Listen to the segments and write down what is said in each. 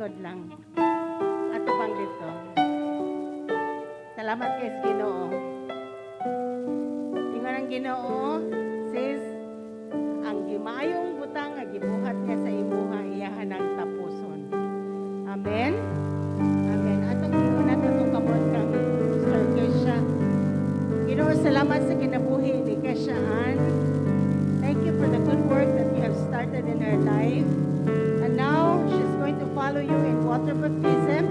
Likod lang. Atubang dito. Salamat kay sa Ginoo. Ingon ang Ginoo, sis, ang gimaayong butang nga gibuhat niya sa imuha, iyahan ang tapuson. Amen. Amen. Atong giunat atong kamot kang Sister Kesha. Ginoo, salamat sa kinabuhi ni Kesha Ann. Thank you for the good work that you have started in her life. And now she's going to follow you in water baptism.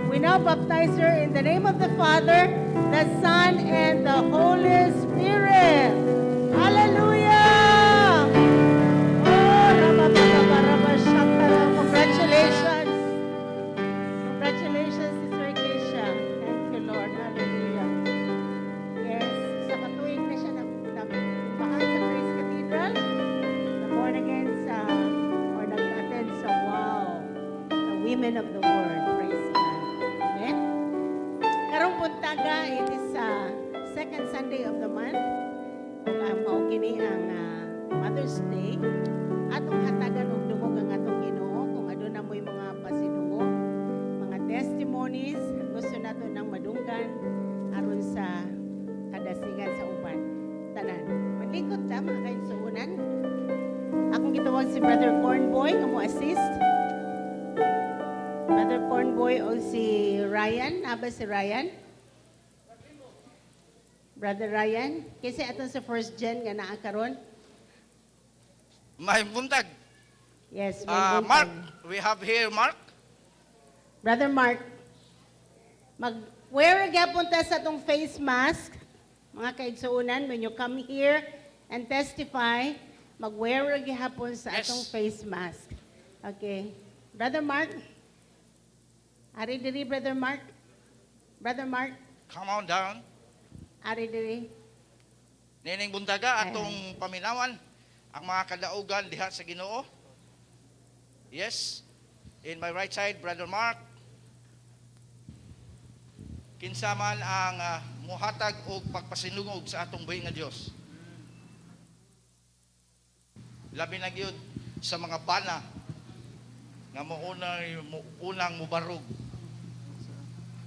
We now baptize her in the name of the Father, the Son, and the Holy Spirit. Hallelujah! Oh, rabababababa, shakara. Congratulations. Congratulations, Sister Keisha. Thank you, Lord. Hallelujah. Yes, sa katuig na siya nagbahan sa Grace Cathedral. Na born again sa, or nag-attend sa WOW, the Women of the Word. Praise God. Amen. Karong buntaga, it is second Sunday of the month. Ug ang mao kini ang Mother's Day. Atong hatagan og dungog ang atong Ginoo kung aduna mo'y mga pasidungog, mga testimonies, gusto nato nang madunggan aron sa kadasigan sa uban. Tanan. Maglingkod ta, mga kaigsuonan. Akong gitawag si Brother Cornboy nga mo assist. Brother Cornboy o si Ryan, aba si Ryan? Brother Ryan, kasi aton sa first gen nga naa karon. Maayong buntag. Yes, may buntag. Mark, we have here Mark. Brother Mark, mag-wear gyapon ta sa atong face mask. Mga kaigsuonan, when you come here and testify, mag-wear gihapon sa atong face mask. Okay. Brother Mark. Ari diri, Brother Mark. Brother Mark, Come on down. Ari diri. Nining buntaga atong paminawan ang mga kadaugan diha sa Ginoo. Yes. In my right side, Brother Mark. Kinsa man ang muhatag og pagpasinungog sa atong buhi nga Dios. Labi na gyud sa mga bana nga mounang unang mubarog.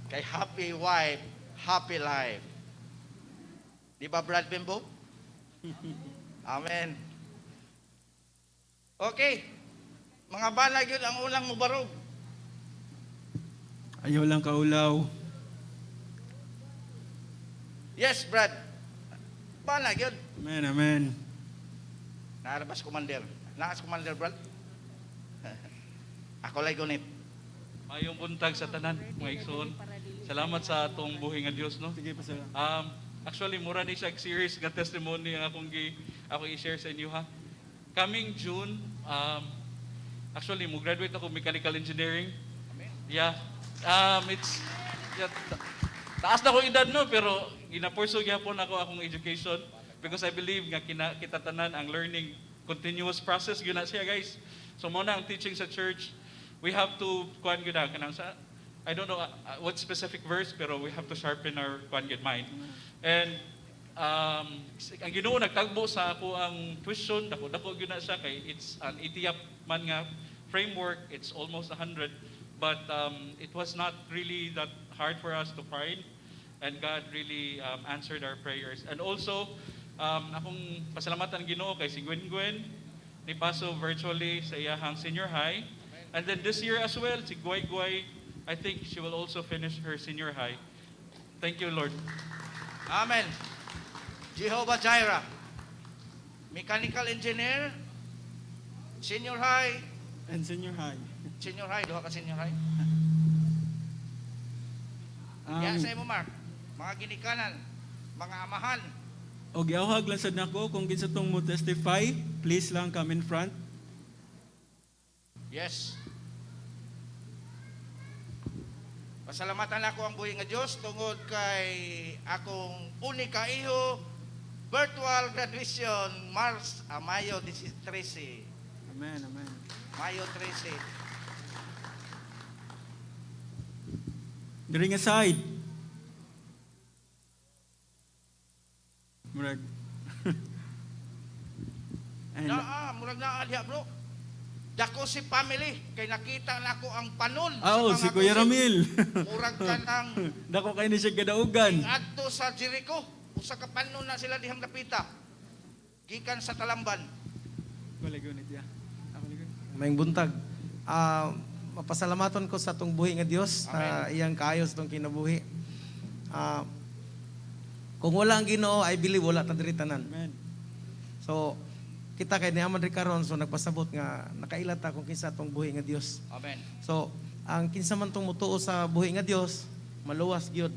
Kay happy wife, happy life. Di ba, Brad Bimbo? Amen. Okay. Mga bana gyud ang unang mubarog. Ayaw lang kaulaw. Yes, Brad. Bana gyud. Amen, amen. Naarabas commander. Naas commander, Brad. Ako lay gunit. Maayong buntag sa tanan, mga igsoon. Salamat sa atong buhi nga Dios, no. Sige, pastor. Actually, mura ni siya series nga testimony ang akong i-share sa inyo ha. Coming June, actually mo graduate ako mechanical engineering. Amen. Yeah. It's yeah, taas na ko edad, no, pero gina-pursue gyapon ako akong education because I believe nga kita tanan ang learning continuous process gyud na siya, guys. So mo na ang teaching sa church, we have to kuan gyud na kanang sa I don't know what specific verse, pero we have to sharpen our kuan gyud mind. And ang Ginoo nagtagbo sa ako ang tuition, dako dako gyud na siya kay it's an ETEEAP man nga framework, it's almost 100, but it was not really that hard for us to find and God really answered our prayers. And also, akong pasalamatan Ginoo kay si Gwen Gwen ni paso virtually sa iyahang senior high. And then this year as well, si Guay Guay, I think she will also finish her senior high. Thank you, Lord. Amen. Jehovah Jireh. Mechanical engineer, senior high, And senior high. Senior high, duha ka senior high. Ya sa imo, Mark. Mga ginikanan, mga amahan. Og giawhag lang sad nako kung kinsa tong mo testify, please lang come in front. Yes. Pasalamatan ako ang buhi nga Dios tungod kay akong unika iho virtual graduation March, Mayo 13. Amen, amen. Mayo 13. Diri nga side. Murag. And Naa, murag naa diha, bro. Dako si family kay nakita nako ang panon Ah, oh, sa si mga Kuya kusin. Ramil. Murag ka ng Dako kay ni siya gadaugan. adto sa Jericho. Usa ka panon na sila dihang dapita. Gikan sa Talamban. Wala gunit ya. Ako ligon. Maayong buntag. Mapasalamaton ko sa atong buhi nga Dios na iyang kaayo sa atong kinabuhi. Kung wala ang Ginoo, I believe wala ta diri tanan. Amen. So kita kay niaman ri karon, so nagpasabot nga nakaila ta kung kinsa atong buhi nga Dios. Amen. So ang kinsa man tong mutuo sa buhi nga Dios, maluwas gyud.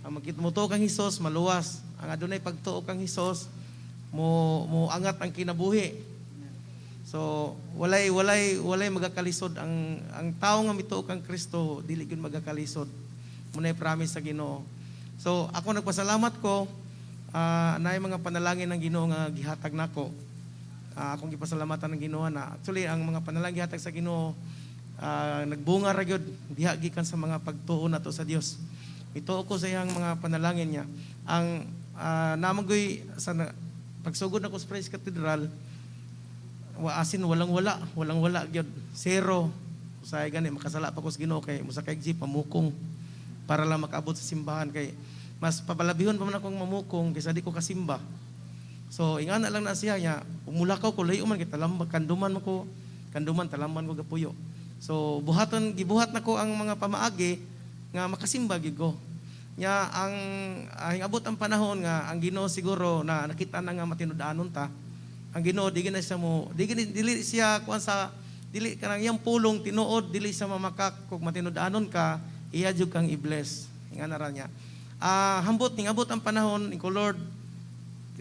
Ang magkit mutuo kang Hesus, maluwas. Ang adunay pagtuo kang Hesus, mo mo angat ang kinabuhi. So walay magakalisod ang tawo nga mituo kang Kristo, dili gyud magakalisod. Munay promise sa Ginoo. So ako nagpasalamat ko, naay mga panalangin ng Ginoo nga gihatag nako. Akong gipasalamatan ng Ginoo na actually ang mga panalangin gihatag sa Ginoo, nagbunga ra gyud diha gikan sa mga pagtuo nato sa Dios. Mituo ko sa iyang mga panalangin niya. Ang namagoy sa pagsugod nako sa Praise Cathedral, wa asin walang wala, walang wala gyud, zero. Usahay gani makasala pa ko sa Ginoo kay mosakay jeep, mamukong para lang makaabot sa simbahan kay mas pabalabihon pa man akong mamukong kaysa di ko kasimba. So ingana lang na siya niya, umulakaw ko layo man kay talamba kanduman mo ko, kanduman talamban ko gapuyo. So buhaton gibuhat nako ang mga pamaagi nga makasimba gyud ko. Nya ang abot ang panahon nga ang Ginoo siguro na nakita na nga matinud-anon ta. Ang Ginoo di na siya mo di gini- dili siya kuan sa dili kanang iyang pulong tinuod, dili siya mamakak kung matinud-anon ka, iya jud kang i-bless. Nga ra niya. Hambot ning abot ang panahon ko, Lord,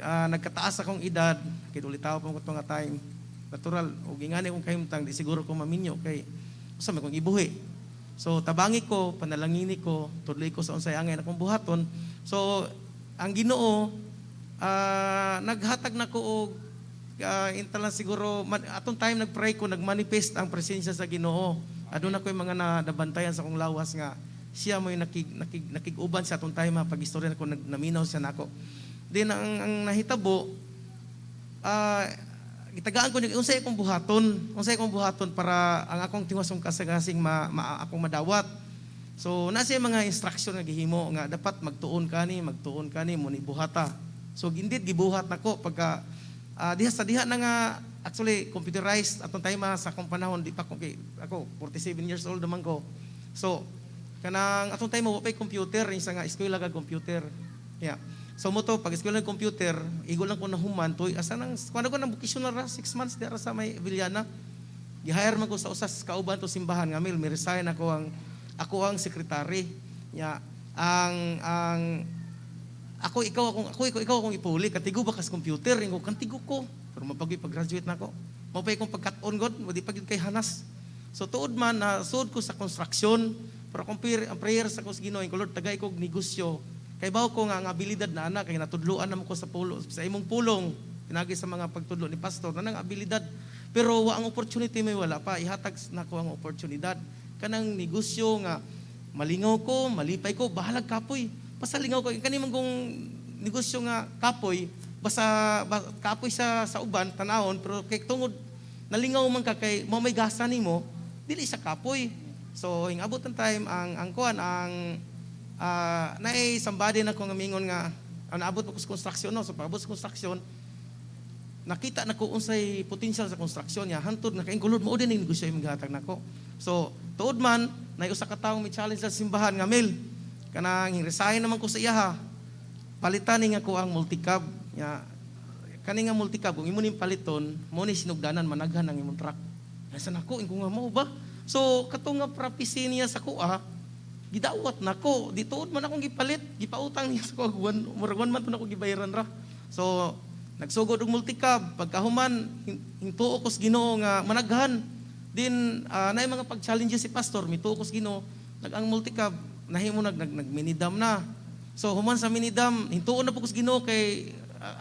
nagkataas akong edad, kay ulitaw pa ko to nga time. Natural ug ingani kong kahimtang, di siguro ko maminyo kay usa man kong ibuhi. So tabangi ko, panalangini ko, tudloy ko sa unsay angay akong buhaton. So ang Ginoo, naghatag nako og intalan siguro man, atong time nagpray ko, nagmanifest ang presensya sa Ginoo. Aduna ko'y mga nabantayan sa akong lawas nga siya mo'y nakig-uban sa atong time, pag istorya nako, naminaw siya nako. Din ang nahitabo, gitagaan ko niya unsay akong buhaton, unsay akong buhaton para ang akong tinguhasong kasing akong madawat. So nasa mga instruction nga gihimo nga dapat magtuon kani mo ni buhata. So indeed gibuhat nako pagka diha sa diha na nga actually computerized atong time sa akong panahon, di pa ko kay ako 47 years old naman ko. So kanang atong time wa pay computer, isa nga eskwela kag computer. Yeah. So mo to pag eskwela ng computer, igo lang ko na human toy asa nang kuan ko nang vocational ra 6 months di ra sa may Villana. Gi-hire man ko sa usas kauban to simbahan nga mil, mi resign ako ang sekretary. Ya ang ako ikaw akong ako ikaw, ikaw akong ipuli katigo ba kas computer ingo kantigo ko pero mapag pag-graduate na ako mo pa akong pagkat-on god di pa gyud kay hanas. So tuod man na sud ko sa construction, pero kung prayer, ang prayer sa ko sa Ginoo, Lord, tagay ko og negosyo kay bawo ko nga ang abilidad na ana kay natudloan namo ko sa pulo sa imong pulong pinagi sa mga pagtudlo ni pastor na nang abilidad, pero wa ang opportunity, may wala pa ihatag nako ang oportunidad kanang negosyo nga malingaw ko, malipay ko, bahalag kapoy. Basta lingaw ko kani man kung negosyo nga kapoy, basta kapoy sa uban tanawon, pero kay tungod nalingaw man ka kay mo may gasa nimo, dili sa kapoy. So ingabot ang time ang kuan ang naay somebody na ko nga mingon nga ang naabot ko sa construction, no. So pag-abot sa construction, nakita na ko unsay potential sa construction niya, hantod na kaing Lord, mao din ang negosyo imong gihatag nako. So tuod man nay usa ka tawo may challenge sa simbahan nga mil kanang resign naman ko sa iyaha, palitan ni nga ko ang multicab nya. Kani nga multicab, kung imo ning paliton mo ni sinugdanan, managhan ang imong truck. Nasa nako ingon nga mao ba. So kato nga prophecy niya sa kuha, gidawat nako, di tuod man akong gipalit, gipautang niya sa kuha, murag 1 month na ako gibayaran ra. So nagsugod og multicab, pagkahuman hintuo ko sa Ginoo nga managhan din, naay mga pag-challenges si pastor, mituo ko sa Ginoo, nag ang multicab nahimo nag minidam na. So human sa minidam, hintuo na po ko sa Ginoo kay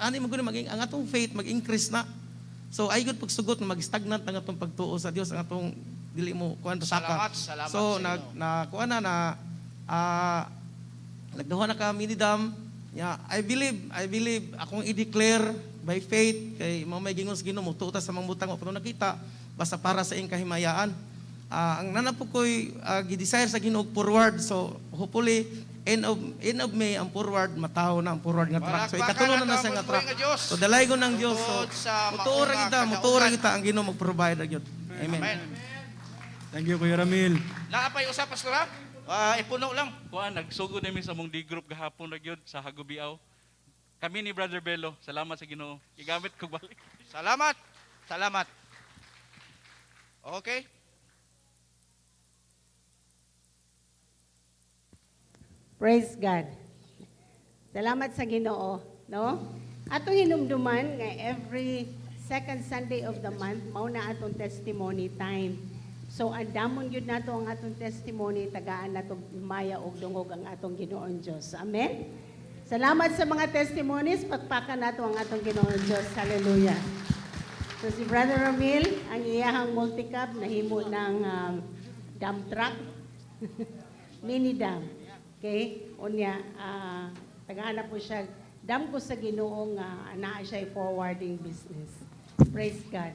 ani man gud maging ang atong faith mag-increase na. So ay gud pagsugot nga mag-stagnant ang atong pagtuo sa Dios, ang atong dili mo kuan saka. Salamat, salamat So sa nag inyo. na kuan na na nagduha na ka minidam. Yeah, I believe akong i-declare by faith kay mao may gingon sa Ginoo, mutuo ta sa mga butang wa pa nakita. Basta para sa iyang kahimayaan. Ang naa na po ko'y gi-desire sa Ginoo, forward. So hopefully end of May ang forward, matawo na ang forward nga truck. So Palakpakan ikatulo na nato na ang siya nga buhi truck. nga Dios. So dalaygon ng Dios. So Tungod sa mutuo ra maunga kita, mutuo ra kadaugan. kita ang Ginoo mag-provide ra gyud. Amen. Amen. Thank you, Kuya Ramil. Naa pay usa, Pastora? Ipuno lang. Kuan, nagsugod nami sa among D group gahapon ra gyud sa Hagubiaw. Kami ni Brother Bello, salamat sa Ginoo. Gigamit ko balik. Salamat. Salamat. Okay. Praise God. Salamat sa Ginoo, no? Atong hinumduman nga every second Sunday of the month mao na atong testimony time. So andamon gyud nato ang atong testimony, tagaan nato maya og dungog ang atong Ginoong Dios. Amen. Salamat sa mga testimonies, pakpakan nato ang atong Ginoong Dios. Hallelujah. So si Brother Ramil, ang iyahang multicab nahimo ng dump truck, mini dump. Okay? Unya, tagahan na po siya. Dam ko sa Ginoo nga naa siya forwarding business. Praise God.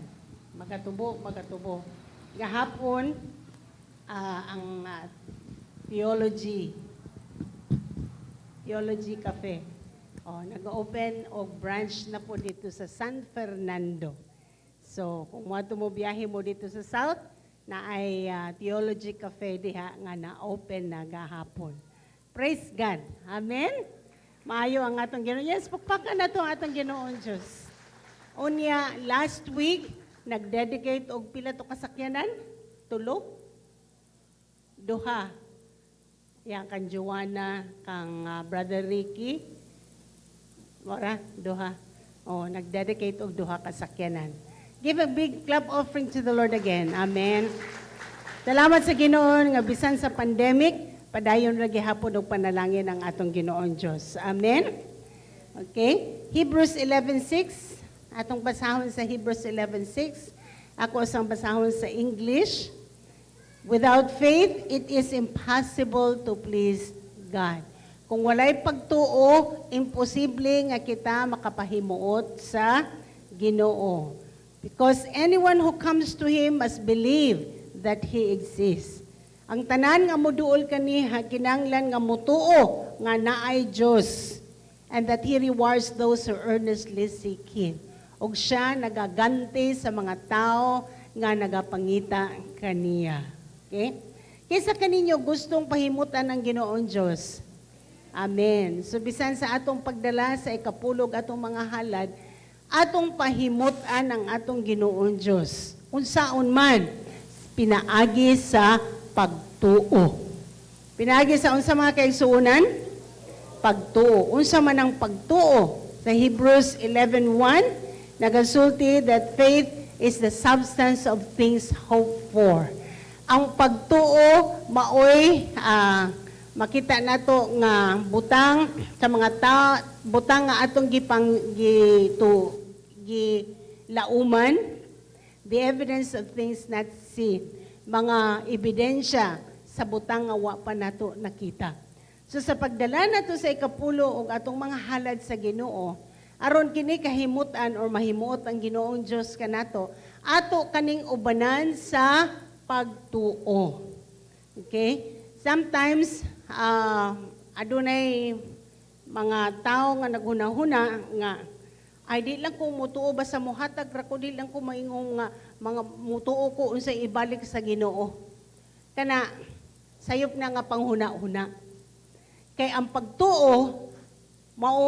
Magatubo, magatubo. Gahapon, ang Theology Cafe. Oh, nag-open og branch na po dito sa San Fernando. So, kung moadto mo, biyahe mo dito sa South, naay Theology Cafe diha nga na-open na gahapon. Praise God. Amen. Maayo ang atong Ginoo. Yes, pukpakan nato ang atong Ginoong Diyos. Unya, last week, nag-dedicate og pila to kasakyanan? Tulo? Duha. Yang kang Joanna, kang Brother Ricky. Mora, duha. Oh, nag-dedicate og duha kasakyanan. Give a big clap offering to the Lord again. Amen. Salamat sa Ginoo nga bisan sa pandemic, padayon ra gihapon og panalangin ang atong Ginoong Dios. Amen. Okay? Hebrews 11:6. Atong basahon sa Hebrews 11:6. Ako sang basahon sa English. Without faith, it is impossible to please God. Kung walay pagtuo, imposible nga kita makapahimuot sa Ginoo. Because anyone who comes to Him must believe that He exists. Ang tanan nga moduol kaniha kinanglan nga mutuo nga naay Dios and that He rewards those who earnestly seek Him. Og siya nagaganti sa mga tao nga nagapangita kaniya. Okay? Kinsa kaninyo gustong pahimutan ang Ginoong Dios? Amen. So bisan sa atong pagdala sa ikapulog, atong mga halad, atong pahimutan ang atong Ginoong Dios. Unsaon man, pinaagi sa pagtuo. Pinaagi sa unsa, mga kaigsuonan? Pagtuo. Unsa man ang pagtuo? Sa Hebrews 11:1, nagasulti that faith is the substance of things hoped for. Ang pagtuo maoy makita nato nga butang sa mga ta, butang nga atong gipang gi to gilauman, the evidence of things not seen, mga ebidensya sa butang nga wa pa nato nakita. So sa pagdala nato sa ikapulo og atong mga halad sa Ginoo, aron kini kahimutan or mahimuot ang Ginoong Dios kanato, ato kaning ubanan sa pagtuo. Okay? Sometimes adunay mga tao nga naghunahuna nga, "Ay, di lang ko mutuo, basta muhatag ra ko, di lang ko maingong nga mga mutuo ko unsay ibalik sa Ginoo." Kana sayop na nga panghuna-huna. Kay ang pagtuo mao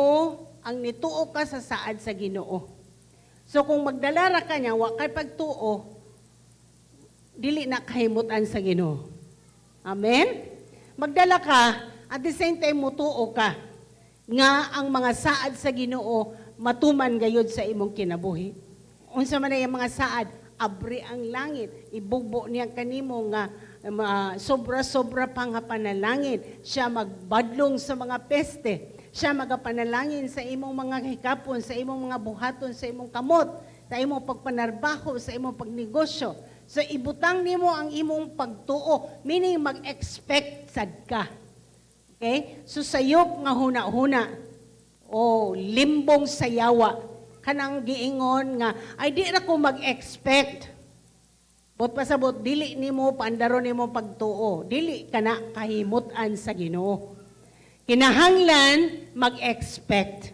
ang nituo ka sa saad sa Ginoo. So kung magdala ra ka niya, wa kay pagtuo, dili na kahimutan sa Ginoo. Amen? Magdala ka, at the same time mutuo ka nga ang mga saad sa Ginoo matuman gayud sa imong kinabuhi. Unsa man ay ang mga saad? Abri ang langit, ibugbo niya kanimo nga sobra-sobra pa nga panalangin. Siya magbadlong sa mga peste. Siya magapanalangin sa imong mga hikapon, sa imong mga buhaton, sa imong kamot, sa imong pagpanarbaho, sa imong pagnegosyo. So ibutang nimo ang imong pagtuo, meaning mag-expect sad ka. Okay? So sayop nga huna-huna o limbong sa yawa kanang giingon nga, "Ay, di ra ko mag-expect." Buot pasabot, dili nimo paandaron nimo pagtuo, dili kana kahimutan sa Ginoo. Kinahanglan mag-expect.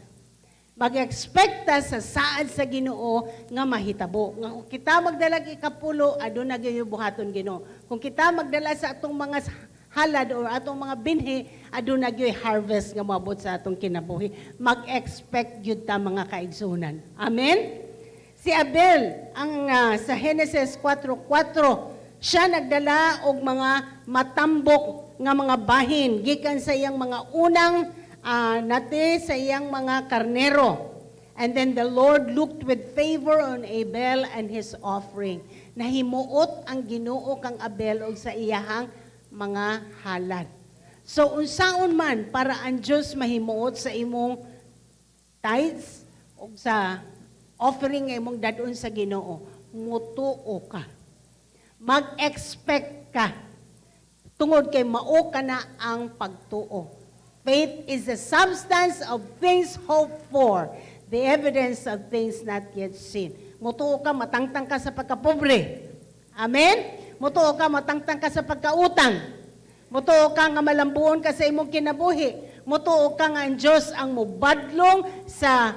Mag-expect ta sa saad sa Ginoo nga mahitabo. Nga kung kita magdalag ikapulo, aduna gyud buhaton Ginoo. Kung kita magdala sa atong mga halad or atong mga binhi, aduna gyud harvest nga moabot sa atong kinabuhi. Mag-expect gyud ta, mga kaigsunan. Amen? Si Abel, ang sa Genesis 4:4, siya nagdala og mga matambok nga mga bahin gikan sa iyang mga unang nate sa iyang mga karnero. And then the Lord looked with favor on Abel and his offering. Nahimuot ang Ginoo kang Abel og sa iyahang mga halad. So unsaon man para ang Dios mahimuot sa imong tithes og sa offering nga imong dadon sa Ginoo, mutuo ka. Mag-expect ka. Tungod kay mao ka na ang pagtuo. Faith is the substance of things hoped for, the evidence of things not yet seen. Mutuo ka, matangtang ka sa pagkapobre. Amen? Mutuo ka, matangtang ka sa pagkautang. Mutuo ka nga malambuon ka sa imong kinabuhi. Mutuo ka nga ang Diyos ang mubadlong sa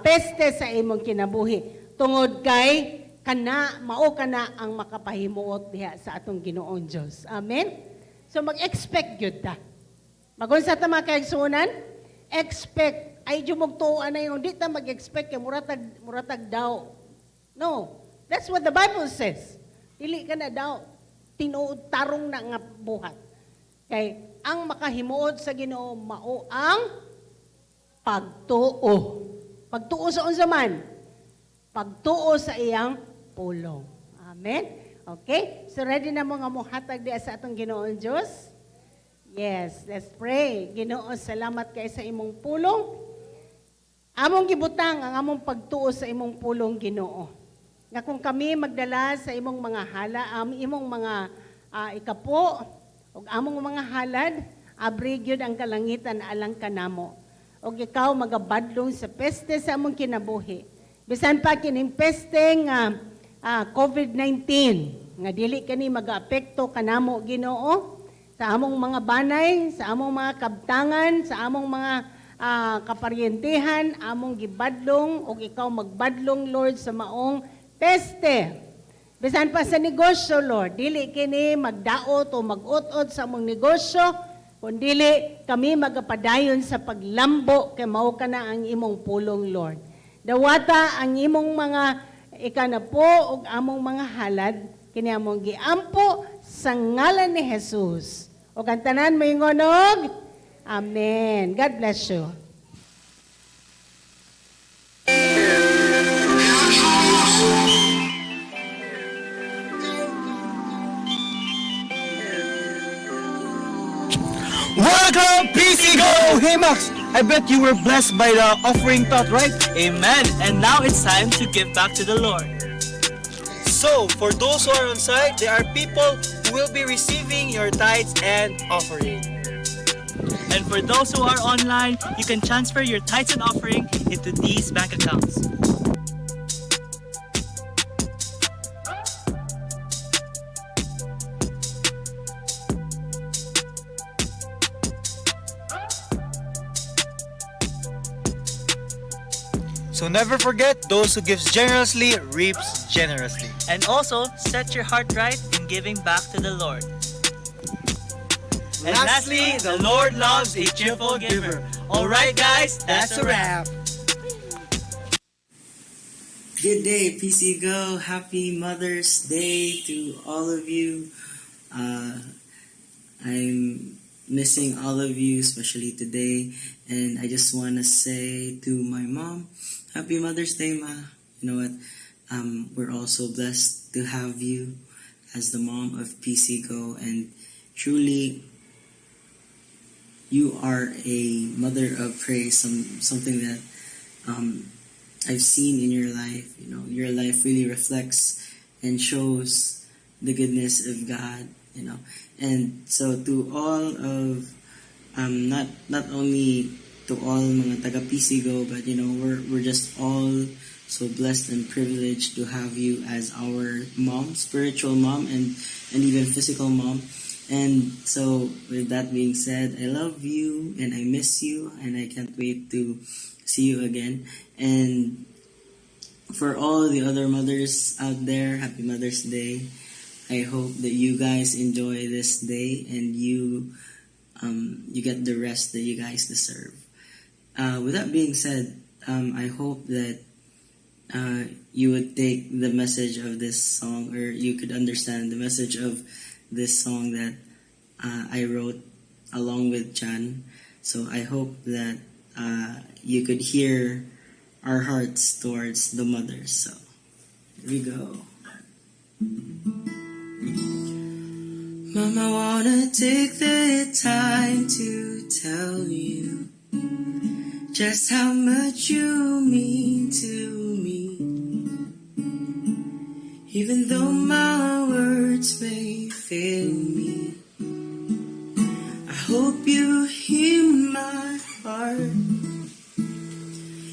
peste sa imong kinabuhi. Tungod kay kana mao kana ang makapahimuot diha sa atong Ginoong Diyos. Amen? So mag-expect gyud ta. Magunsa ta, mga kaigsuonan? Expect. Ay jumugtuan na yung di ta mag-expect kay muratag daw. No. That's what the Bible says. Dili ka na daw. Tinuod, tarong na nga buhat. Kay ang makahimuot sa Ginoo mao ang pagtuo. Pagtuo sa unsa man? Pagtuo sa iyang pulong. Amen? Okay? So ready na mo nga mohatag diha sa atong Ginoong Diyos? Yes, let's pray. Ginoo, salamat kay sa imong pulong. Among gibutang ang among pagtuo sa imong pulong, Ginoo. Nga kung kami magdala sa imong mga hala, imong mga ikapo ug among mga halad, abri gyud ang kalangitan alang kanamo. Ug ikaw magabadlong sa peste sa among kinabuhi. Bisan pa kining peste nga COVID-19 nga dili kani magaapekto kanamo, Ginoo, sa among mga banay, sa among mga kabtangan, sa among mga kaparyentehan, among gibadlong ug ikaw magbadlong, Lord, sa maong peste. Bisan pa sa negosyo, Lord, dili kini magdaot o mag-ut-ot sa among negosyo, kundili kami magapadayon sa paglambo kay mao ka na ang imong pulong, Lord. Dawata ang imong mga ikanapo ug among mga halad, kini among giampo sa ngalan ni Jesus. Ug ang tanan moingon og Amen. God bless you. Welcome, PC Go! Hey Max, I bet you were blessed by the offering thought, right? Amen. And now it's time to give back to the Lord. So, for those who are on site, there are people who will be receiving your tithes and offering. And for those who are online, you can transfer your tithes and offering into these bank accounts. So never forget, those who gives generously reaps generously. And also, set your heart right in giving back to the Lord. And lastly, the Lord loves a cheerful giver. Alright guys, that's a wrap. Good day, PC Go. Happy Mother's Day to all of you. I'm missing all of you, especially today. And I just want to say to my mom, Happy Mother's Day, Ma. You know what? We're all so blessed to have you as the mom of PC Go. And truly, you are a mother of praise, something that I've seen in your life. Your life really reflects and shows the goodness of God. And so to all of not only to all mga taga PCGO, but we're just all so blessed and privileged to have you as our mom, spiritual mom, and even physical mom. And so, with that being said, I love you and I miss you, and I can't wait to see you again. And for all the other mothers out there, happy Mother's Day. I hope that you guys enjoy this day and you get the rest that you guys deserve. With that being said, I hope that you would take the message of this song, or you could understand the message of this song that I wrote along with Chan. So I hope that you could hear our hearts towards the mothers. So here we go. Mom, I wanna take the time to tell you just how much you mean to me. Even though my words may fail me, I hope you hear my heart.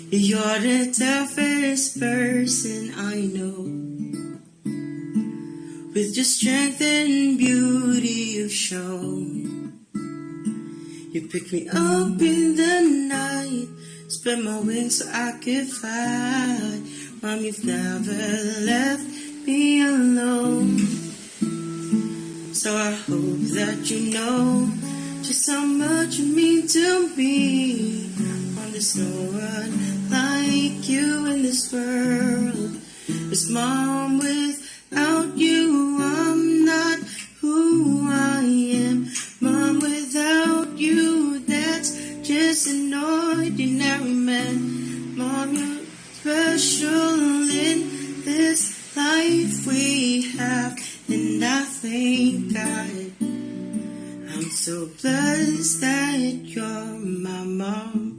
You're the toughest person I know. With your strength and beauty you've shown. You pick me up in the night, spread my wings so I could fly. Mom, you've never left me alone. So I hope that you know just how much you mean to me. Mom, there's no one like you in this world. 'Cause Mom, without you, I'm not who I am. Mom, without you, that's just an ordinary man. Mom, you're special in this life we have. And I thank God I'm so blessed that you're my mom.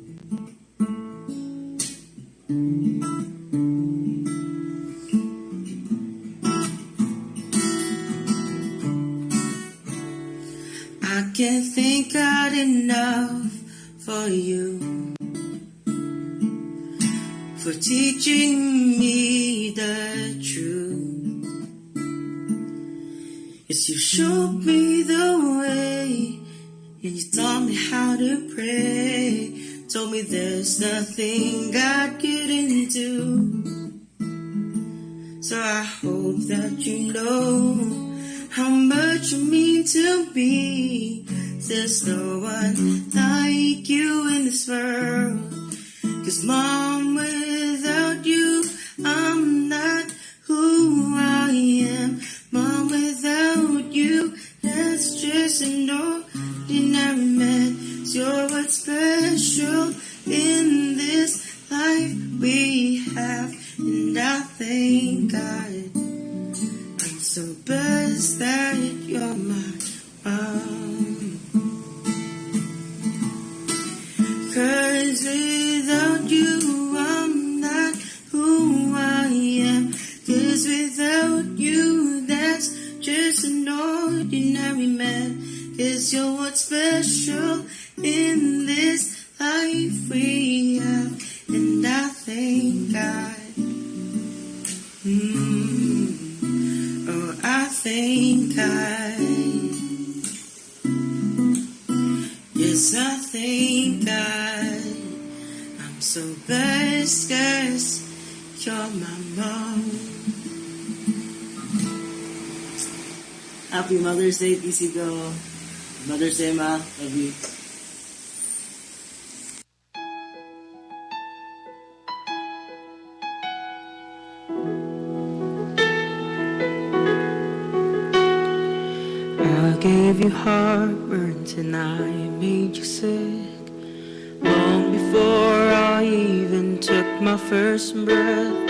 I can't thank God enough for you, for teaching me the truth. Yes, you showed me the way, and you taught me how to pray. Told me there's nothing God couldn't do. So I hope that you know how much you mean to me. There's no one like you in this world. 'Cause Mom, without you, I'm not who I am. Mom, without you, that's just an ordinary man. You're what's special in this life we have. And I thank God I'm so blessed that you're my mom. 'Cause without you, I'm not who I am. 'Cause without you, that's just an ordinary man. 'Cause you're what's special in this life we have. And I thank God. Oh, I thank God. Yes, I thank God. I'm so blessed 'cause you're my mom. Happy Mother's Day, PCGO. Mother's Day, Ma. Love you. I gave you heartburns and I made you sick long before I even took my first breath.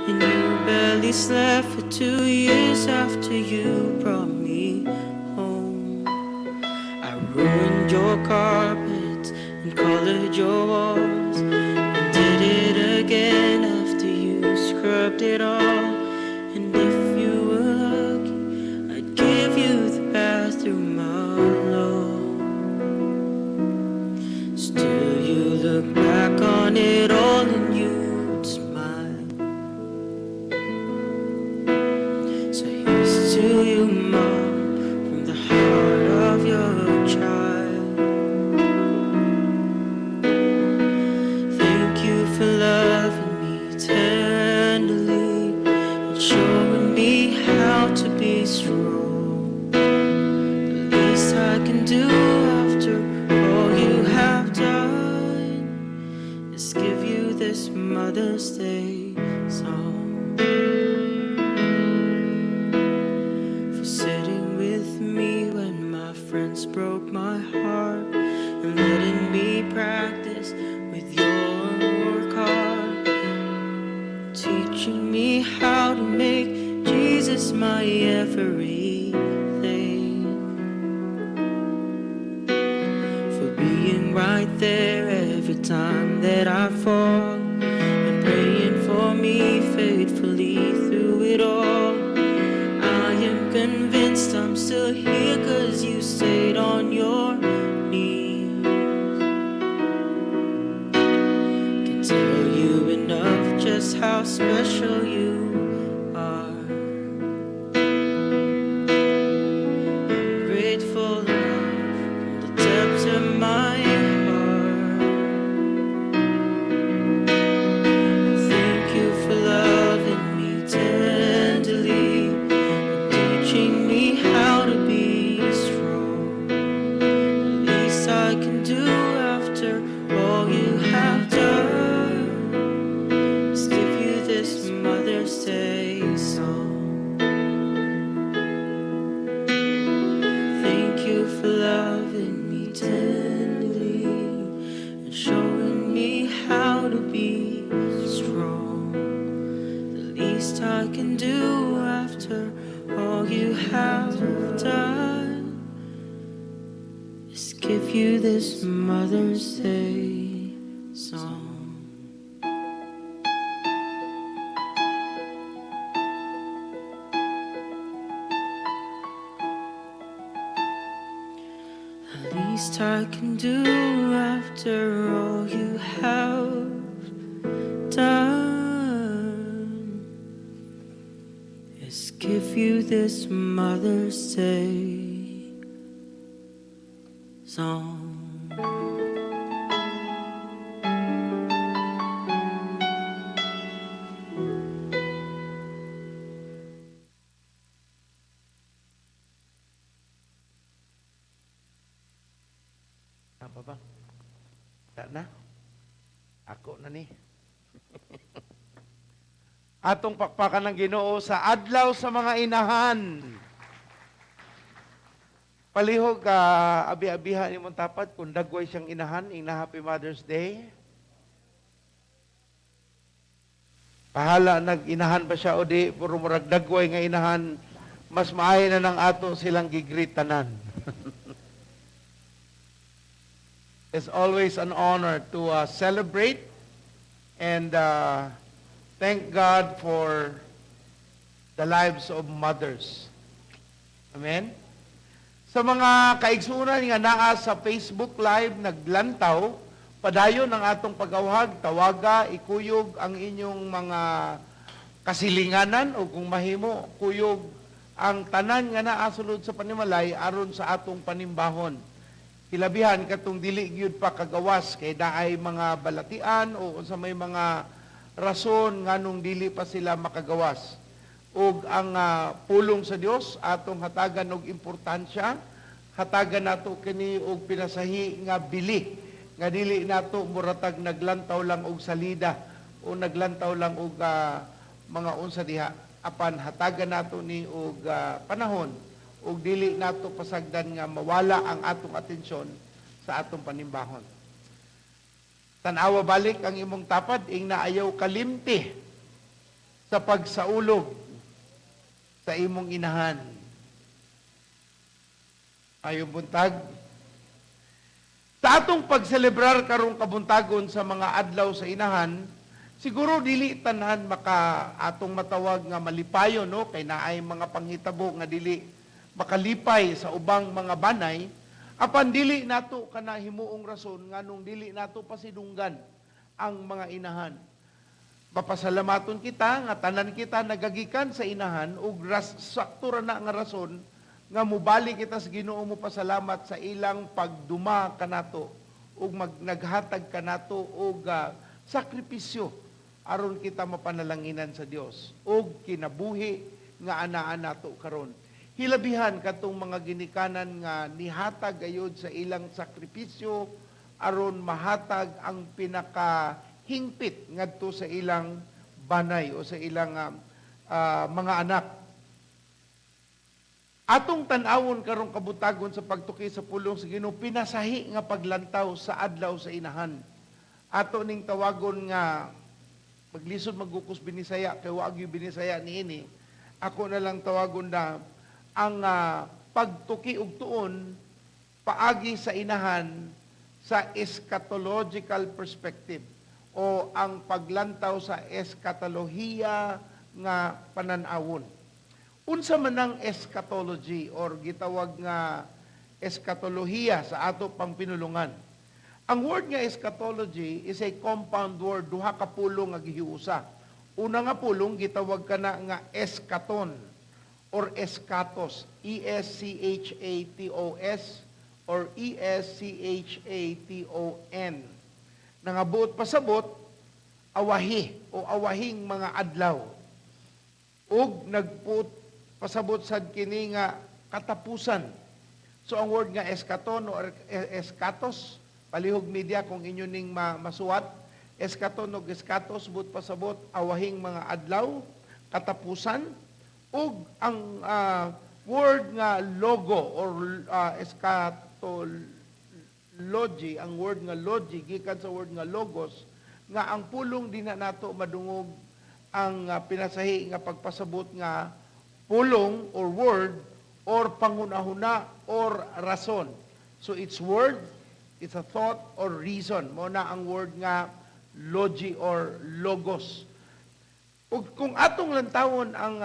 And you barely slept for 2 years after you brought me home. I ruined your carpets and colored your walls, and did it again after you scrubbed it all. And if you were lucky, I'd give you the bathroom alone. Still, you look back on it all and you'd smile. can do after all you have done is give you this Mother's Day song. For sitting with me when my friends broke my heart and letting me practice with your car, teaching me how to make Jesus my everything. For being right there every time that I fall and praying for me faithfully through it all. I am convinced I'm still here 'cause you stayed on your knees. Can't tell you enough just how special you are. I'm grateful now from the depths of my heart. Thank you for loving me tenderly and teaching me how to be strong. The least I can do after all you have done is give you this Mother's Day song. Thank you for loving me tenderly and showing me how to be strong. The least I can do after all you have done is give you this Mother's Day song. The least I can do after all you have done is give you this Mother's Day song. Apa ba? Tak na? Ako na ni. Atong pakpakan ng Ginoo sa adlaw sa mga inahan. Palihog ka abi-abihan imong tapad kung dagway siyang inahan, ing Happy Mother's Day. Pahala nag-inahan ba siya o di, puro murag dagway nga inahan, mas maayo na nang ato silang gigreet tanan. It's always an honor to celebrate and thank God for the lives of mothers. Amen? Sa mga kaigsunan nga naa sa Facebook Live naglantaw, padayon ang atong pag-awhag, tawaga, ikuyog ang inyong mga kasilinganan o kung mahimo, kuyog ang tanan nga naa sulod sa panimalay aron sa atong panimbahon. Hilabihan katong dili gyud pa kagawas kay naay mga balatian o unsa may mga rason nganong dili pa sila makagawas. Ug ang pulong sa Dios atong hatagan og importansya, hatagan nato kini og pinasahi nga bili nga dili nato muratag naglantaw lang og salida o naglantaw lang og mga unsa diha, apan hatagan nato ni og panahon ug dili nato pasagdan nga mawala ang atong atensyon sa atong panimbahon. Tan-awa balik ang imong tapad ing naayaw kalimti sa pagsaulog sa imong inahan. Ayong buntag. Sa atong pagselebrar karong kabuntagon sa mga adlaw sa inahan, siguro dili tanan maka atong matawag nga malipayon, no, kay naay mga panghitabo nga dili makalipay sa ubang mga banay, apan dili nato kana himuong rason nganong dili nato pasidunggan ang mga inahan. Mapasalamaton kita nga tanan kita nagagikan sa inahan ug sakto ra na nga rason nga mubalik kita sa Ginoo mo pasalamat sa ilang pagduma kanato ug naghatag kanato og sakripisyo aron kita mapanalanginan sa Dios ug kinabuhi nga anaa nato karon. Hilabihan katong mga ginikanan nga nihatag gayud sa ilang sakripisyo aron mahatag ang pinakahingpit ngadto sa ilang banay o sa ilang mga anak. Atong tan-awon karong kabuntagon sa pagtuki sa pulong sa Ginoo, pinasahi nga paglantaw sa Adlaw sa Inahan. Ato ning tawagon nga maglisod magukos Binisaya kay wa gyud Binisaya niini. Ako na lang tawagon na ang pagtuki og tuon paagi sa inahan sa eschatological perspective o ang paglantaw sa eskatolohiya nga panan-awon. Unsa man ang eschatology or gitawag nga eskatolohiya sa ato pang pinulungan? Ang word nga eschatology is a compound word, duha ka pulong nga gihiusa. Una nga pulong gitawag kana nga eschaton or eschatos, E S C H A T O S or E S C H A T O N. Nangabuot pasabot awahi o awahing mga adlaw. Ug nagpuot pasabot sad kini nga katapusan. So ang word nga eschaton or eschatos, palihog media kung inyo ning masuwat, eschaton o eschatos buot pasabot awahing mga adlaw, katapusan. Ug ang word nga logo or eschatology, ang word nga logi gikan sa word nga logos, nga ang pulong dinha nato madungog ang pinasahi nga pagpasabot nga pulong or word or panghunahuna or rason. So it's word, it's a thought or reason. Mao na ang word nga logi or logos. Ug kung atong lantawon ang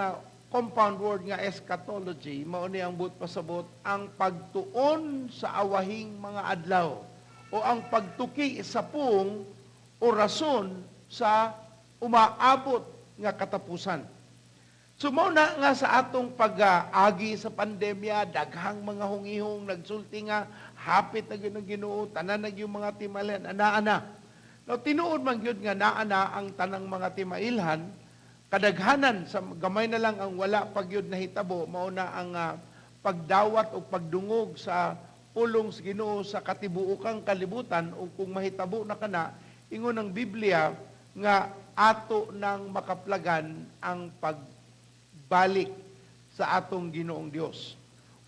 compound word nga eschatology, mao ni ang buot pasabot ang pagtuon sa awahing mga adlaw o ang pagtuki sa pung o rason sa umaabot nga katapusan. So mao na nga sa atong pag-agi sa pandemya, daghang mga hungihong nagsulti nga hapit na gyud ang Ginoo, tanan na gyud mga timailhan, ana-ana. Now tinuod man gyud nga naa na ang tanang mga timailhan, kadaghanan sa gamay na lang ang wala pa gyud nahitabo, mao na ang pagdawat o pagdungog sa pulong sa Ginoo sa katibuokang kalibutan. O kung mahitabo na kana, ingon ang Biblia nga ato nang makaplagan ang pagbalik sa atong Ginoong Dios.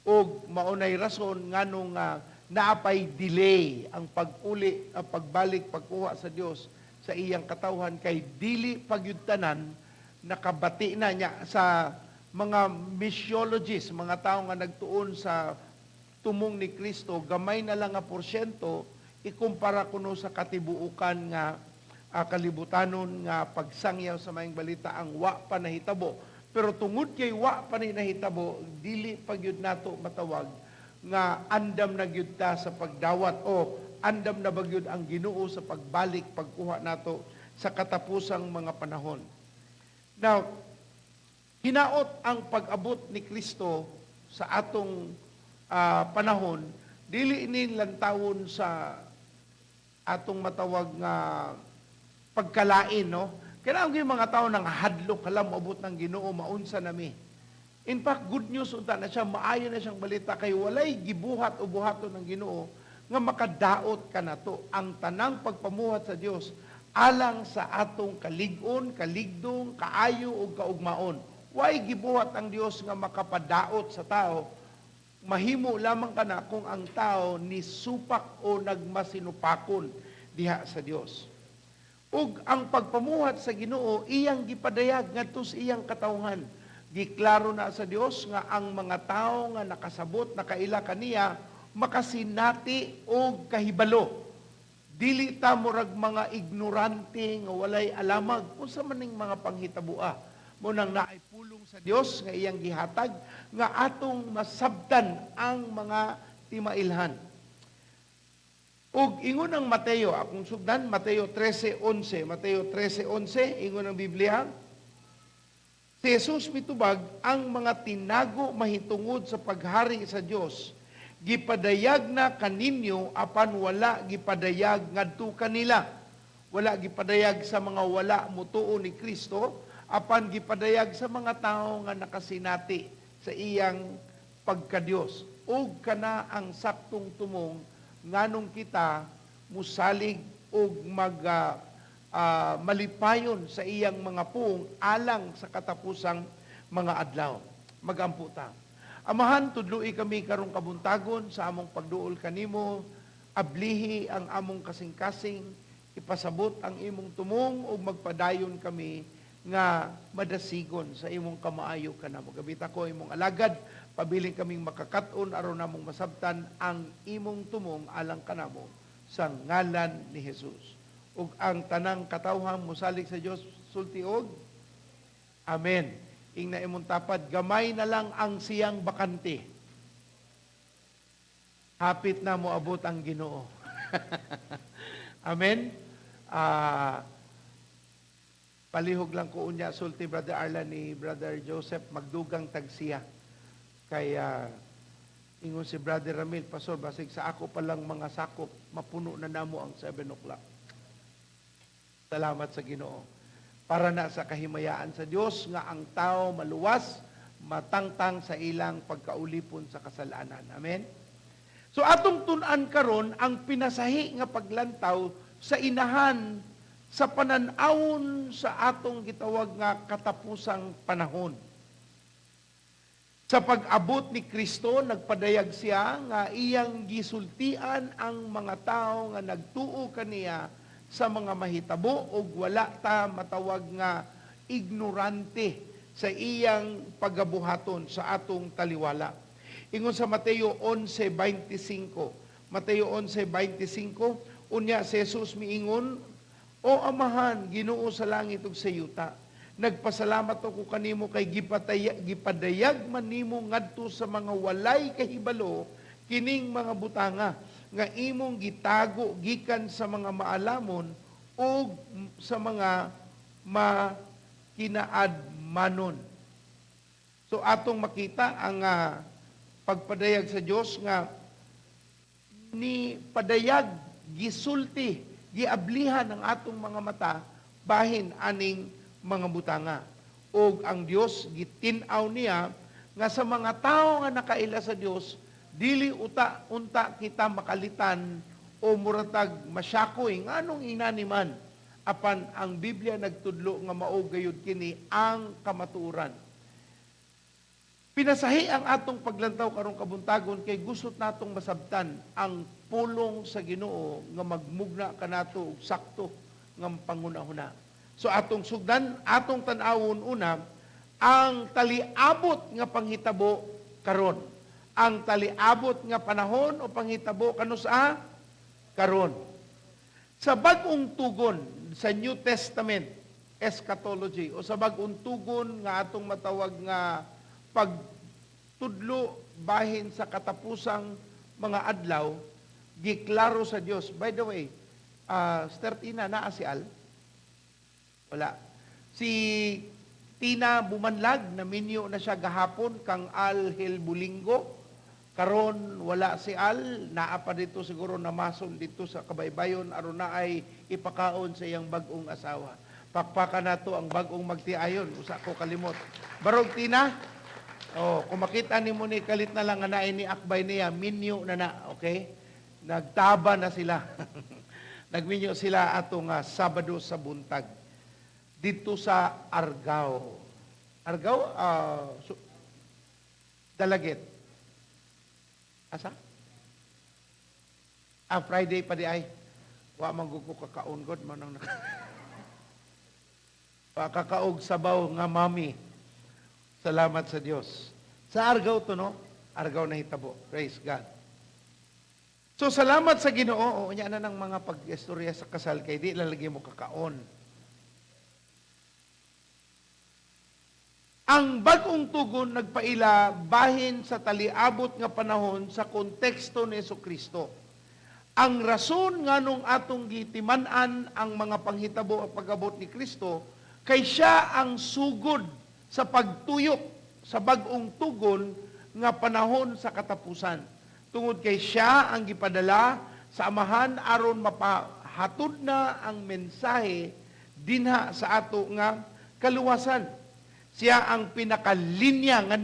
Og maunay rason nganong naapay delay ang pag-uli, ang pagbalik, pagkuha sa Dios sa iyang katawhan kay dili pagyud tanan nakabati na niya. Sa mga missiologists, mga tao nga nagtuon sa tumong ni Kristo, gamay na lang nga porsyento ikumpara kuno sa katibuokan nga kalibutanon nga pagsangyaw sa maayong balita ang wa pa nahitabo. Pero tungod kay wa pa ni nahitabo, dili pa gyud nato matawag nga andam na gyud ta sa pagdawat o andam na ba gyud ang Ginoo sa pagbalik, pagkuha nato sa katapusang mga panahon. Now, hinaot ang pag-abot ni Kristo sa atong panahon, dili ini lantawon sa atong matawag nga pagkalain, no? Kailangan yung mga tao nang hadlok, hala, moabot ng Ginoo, maunsa nami. In fact, good news unta na siya, maayo na siyang balita kay walay gibuhat o buhaton ng Ginoo nga makadaot kanato. Ang tanang pagpamuhat sa Dios alang sa atong kalig-on, kaligdong, kaayo ug kaugmaon. Way gibuhat ang Dios nga makapadaot sa tao. Mahimo lamang kana kung ang tao ni supak o nagmasinupakon diha sa Dios. Ug ang pagpamuhat sa Ginoo iyang gipadayag ngadto sa iyang katawhan. Giklaro na sa Dios nga ang mga tawo nga nakasabot, nakaila kaniya, makasinati og kahibalo. Dili ta murag mga ignorante nga walay alamag unsa man ning mga panghitaboa. Mo nang naay pulong sa Dios nga iyang gihatag nga atong masabtan ang mga timailhan. Ug ingon ang Mateo, akong sugdan, Mateo 13:11, Mateo 13:11, ingon ang Biblia, si Jesus mitubag, ang mga tinago mahitungod sa paghari sa Dios gipadayag na kaninyo apan wala gipadayag ngadto kanila. Wala gipadayag sa mga wala mutuo ni Kristo, apan gipadayag sa mga tawo nga nakasinati sa iyang pagkadiyos. Ug kana ang saktong tumong nganong kita musalig og mag malipayon sa iyang mga puong alang sa katapusang mga adlaw. Magampo ta. Amahan, tudloi kami karong kabuntagon sa among pagduol kanimo, ablihi ang among kasing-kasing, ipasabot ang imong tumong ug magpadayon kami nga madasigon sa imong kamaayo kanamo. Gabita ko imong alagad, pabilin kaming makakat-on aron namong masabtan ang imong tumong alang kanamo sa ngalan ni Jesus. Ug ang tanang katawhan mosalig sa Dios sulti og Amen. Ingna imong tapad, gamay na lang ang siyang bakante. Hapit na moabot ang Ginoo. Amen. Palihog lang ko unya sulti, Brother Arlan, ni Brother Joseph, magdugang tagsiya. Kaya ingon si Brother Ramil, "Pastor, basig sa ako pa lang mga sakop, mapuno na namo ang 7 o'clock." Salamat sa Ginoo. Para na sa kahimayaan sa Dios nga ang tao maluwas, matangtang sa ilang pagkaulipon sa kasalanan. Amen. So atong tun-an karon ang pinasahi nga paglantaw sa inahan sa panan-awon sa atong gitawag nga katapusang panahon. Sa pag-abot ni Kristo, nagpadayag siya nga iyang gisultian ang mga tao nga nagtuo kaniya sa mga mahitabo ug wala ta matawag nga ignorante sa iyang pagabuhaton sa atong taliwala. Ingon sa Mateo 11:25. Mateo 11:25, unya si Jesus miingon, "O Amahan, Ginoo sa langit ug sa yuta, nagpasalamat ako kanimo kay gipadayag man nimo ngadto sa mga walay kahibalo kining mga butanga nga imong gitago gikan sa mga maalamon ug sa mga makinaadmanon." So atong makita ang pagpadayag sa Dios nga ni padayag, gisulti, giablihan ang atong mga mata bahin aning mga butanga. Og ang Dios gitin-aw niya nga sa mga tawo nga nakaila sa Dios, dili uta unta kita makalitan o muratag masyakoy nganong inani man, apan ang Biblia nagtudlo nga mao gayud kini ang kamatuoran. Pinasahi ang atong paglantaw karong kabuntagon kay gusot natong masabtan ang pulong sa Ginoo nga magmugna kanato og sakto nga pangunahuna. So atong sugdan, atong tan-awon una ang taliabot nga panghitabo karon. Ang taliabot nga panahon o panghitabo kanus-a karon. Sa bag-ong tugon sa New Testament eschatology o sa bag-ong tugon nga atong matawag nga pagtudlo bahin sa katapusang mga adlaw, giklaro sa Dios. By the way, Sister Tina, naa si Al? Wala. Si Tina Bumanlag, naminyo na siya gahapon kang Al Hilbulingo. Karon wala si Al, naa pa dito siguro, namason dito sa kabaybayon aron na ay ipakaon sa iyang bag-ong asawa. Pakpakan nato ang bag-ong magtiayon, usa ko kalimot. Barog Tina. Oh, kung makita nimo ni kalit na lang nga naay ni akbay niya, minyo na na, okay? Nagtaba na sila. Nagminyo sila atong Sabado sa buntag dito sa Argao. Argao, Dalaget. Asa? Ah, Friday pa di ay. Wa man gud ko kakaon god man ang kakaog sabaw nga mami. Salamat sa Dios. Sa Argao to, no? Argao na hitabo. Praise God. So salamat sa Ginoo. O, unya na ng mga pag-istorya sa kasal kay di lalagay mo kakaon. Ang bag-ong tugon nagpaila bahin sa taliabot nga panahon sa konteksto ni Kristo. Ang rason nganong atong gitiman-an ang mga panghitabo at pag-abot ni Kristo kay siya ang sugod sa pagtuyok sa bag-ong tugon nga panahon sa katapusan. Tungod kay siya ang gipadala sa Amahan aron mapahatod na ang mensahe dinha sa ato nga kaluwasan. Siya ang pinakalinya nga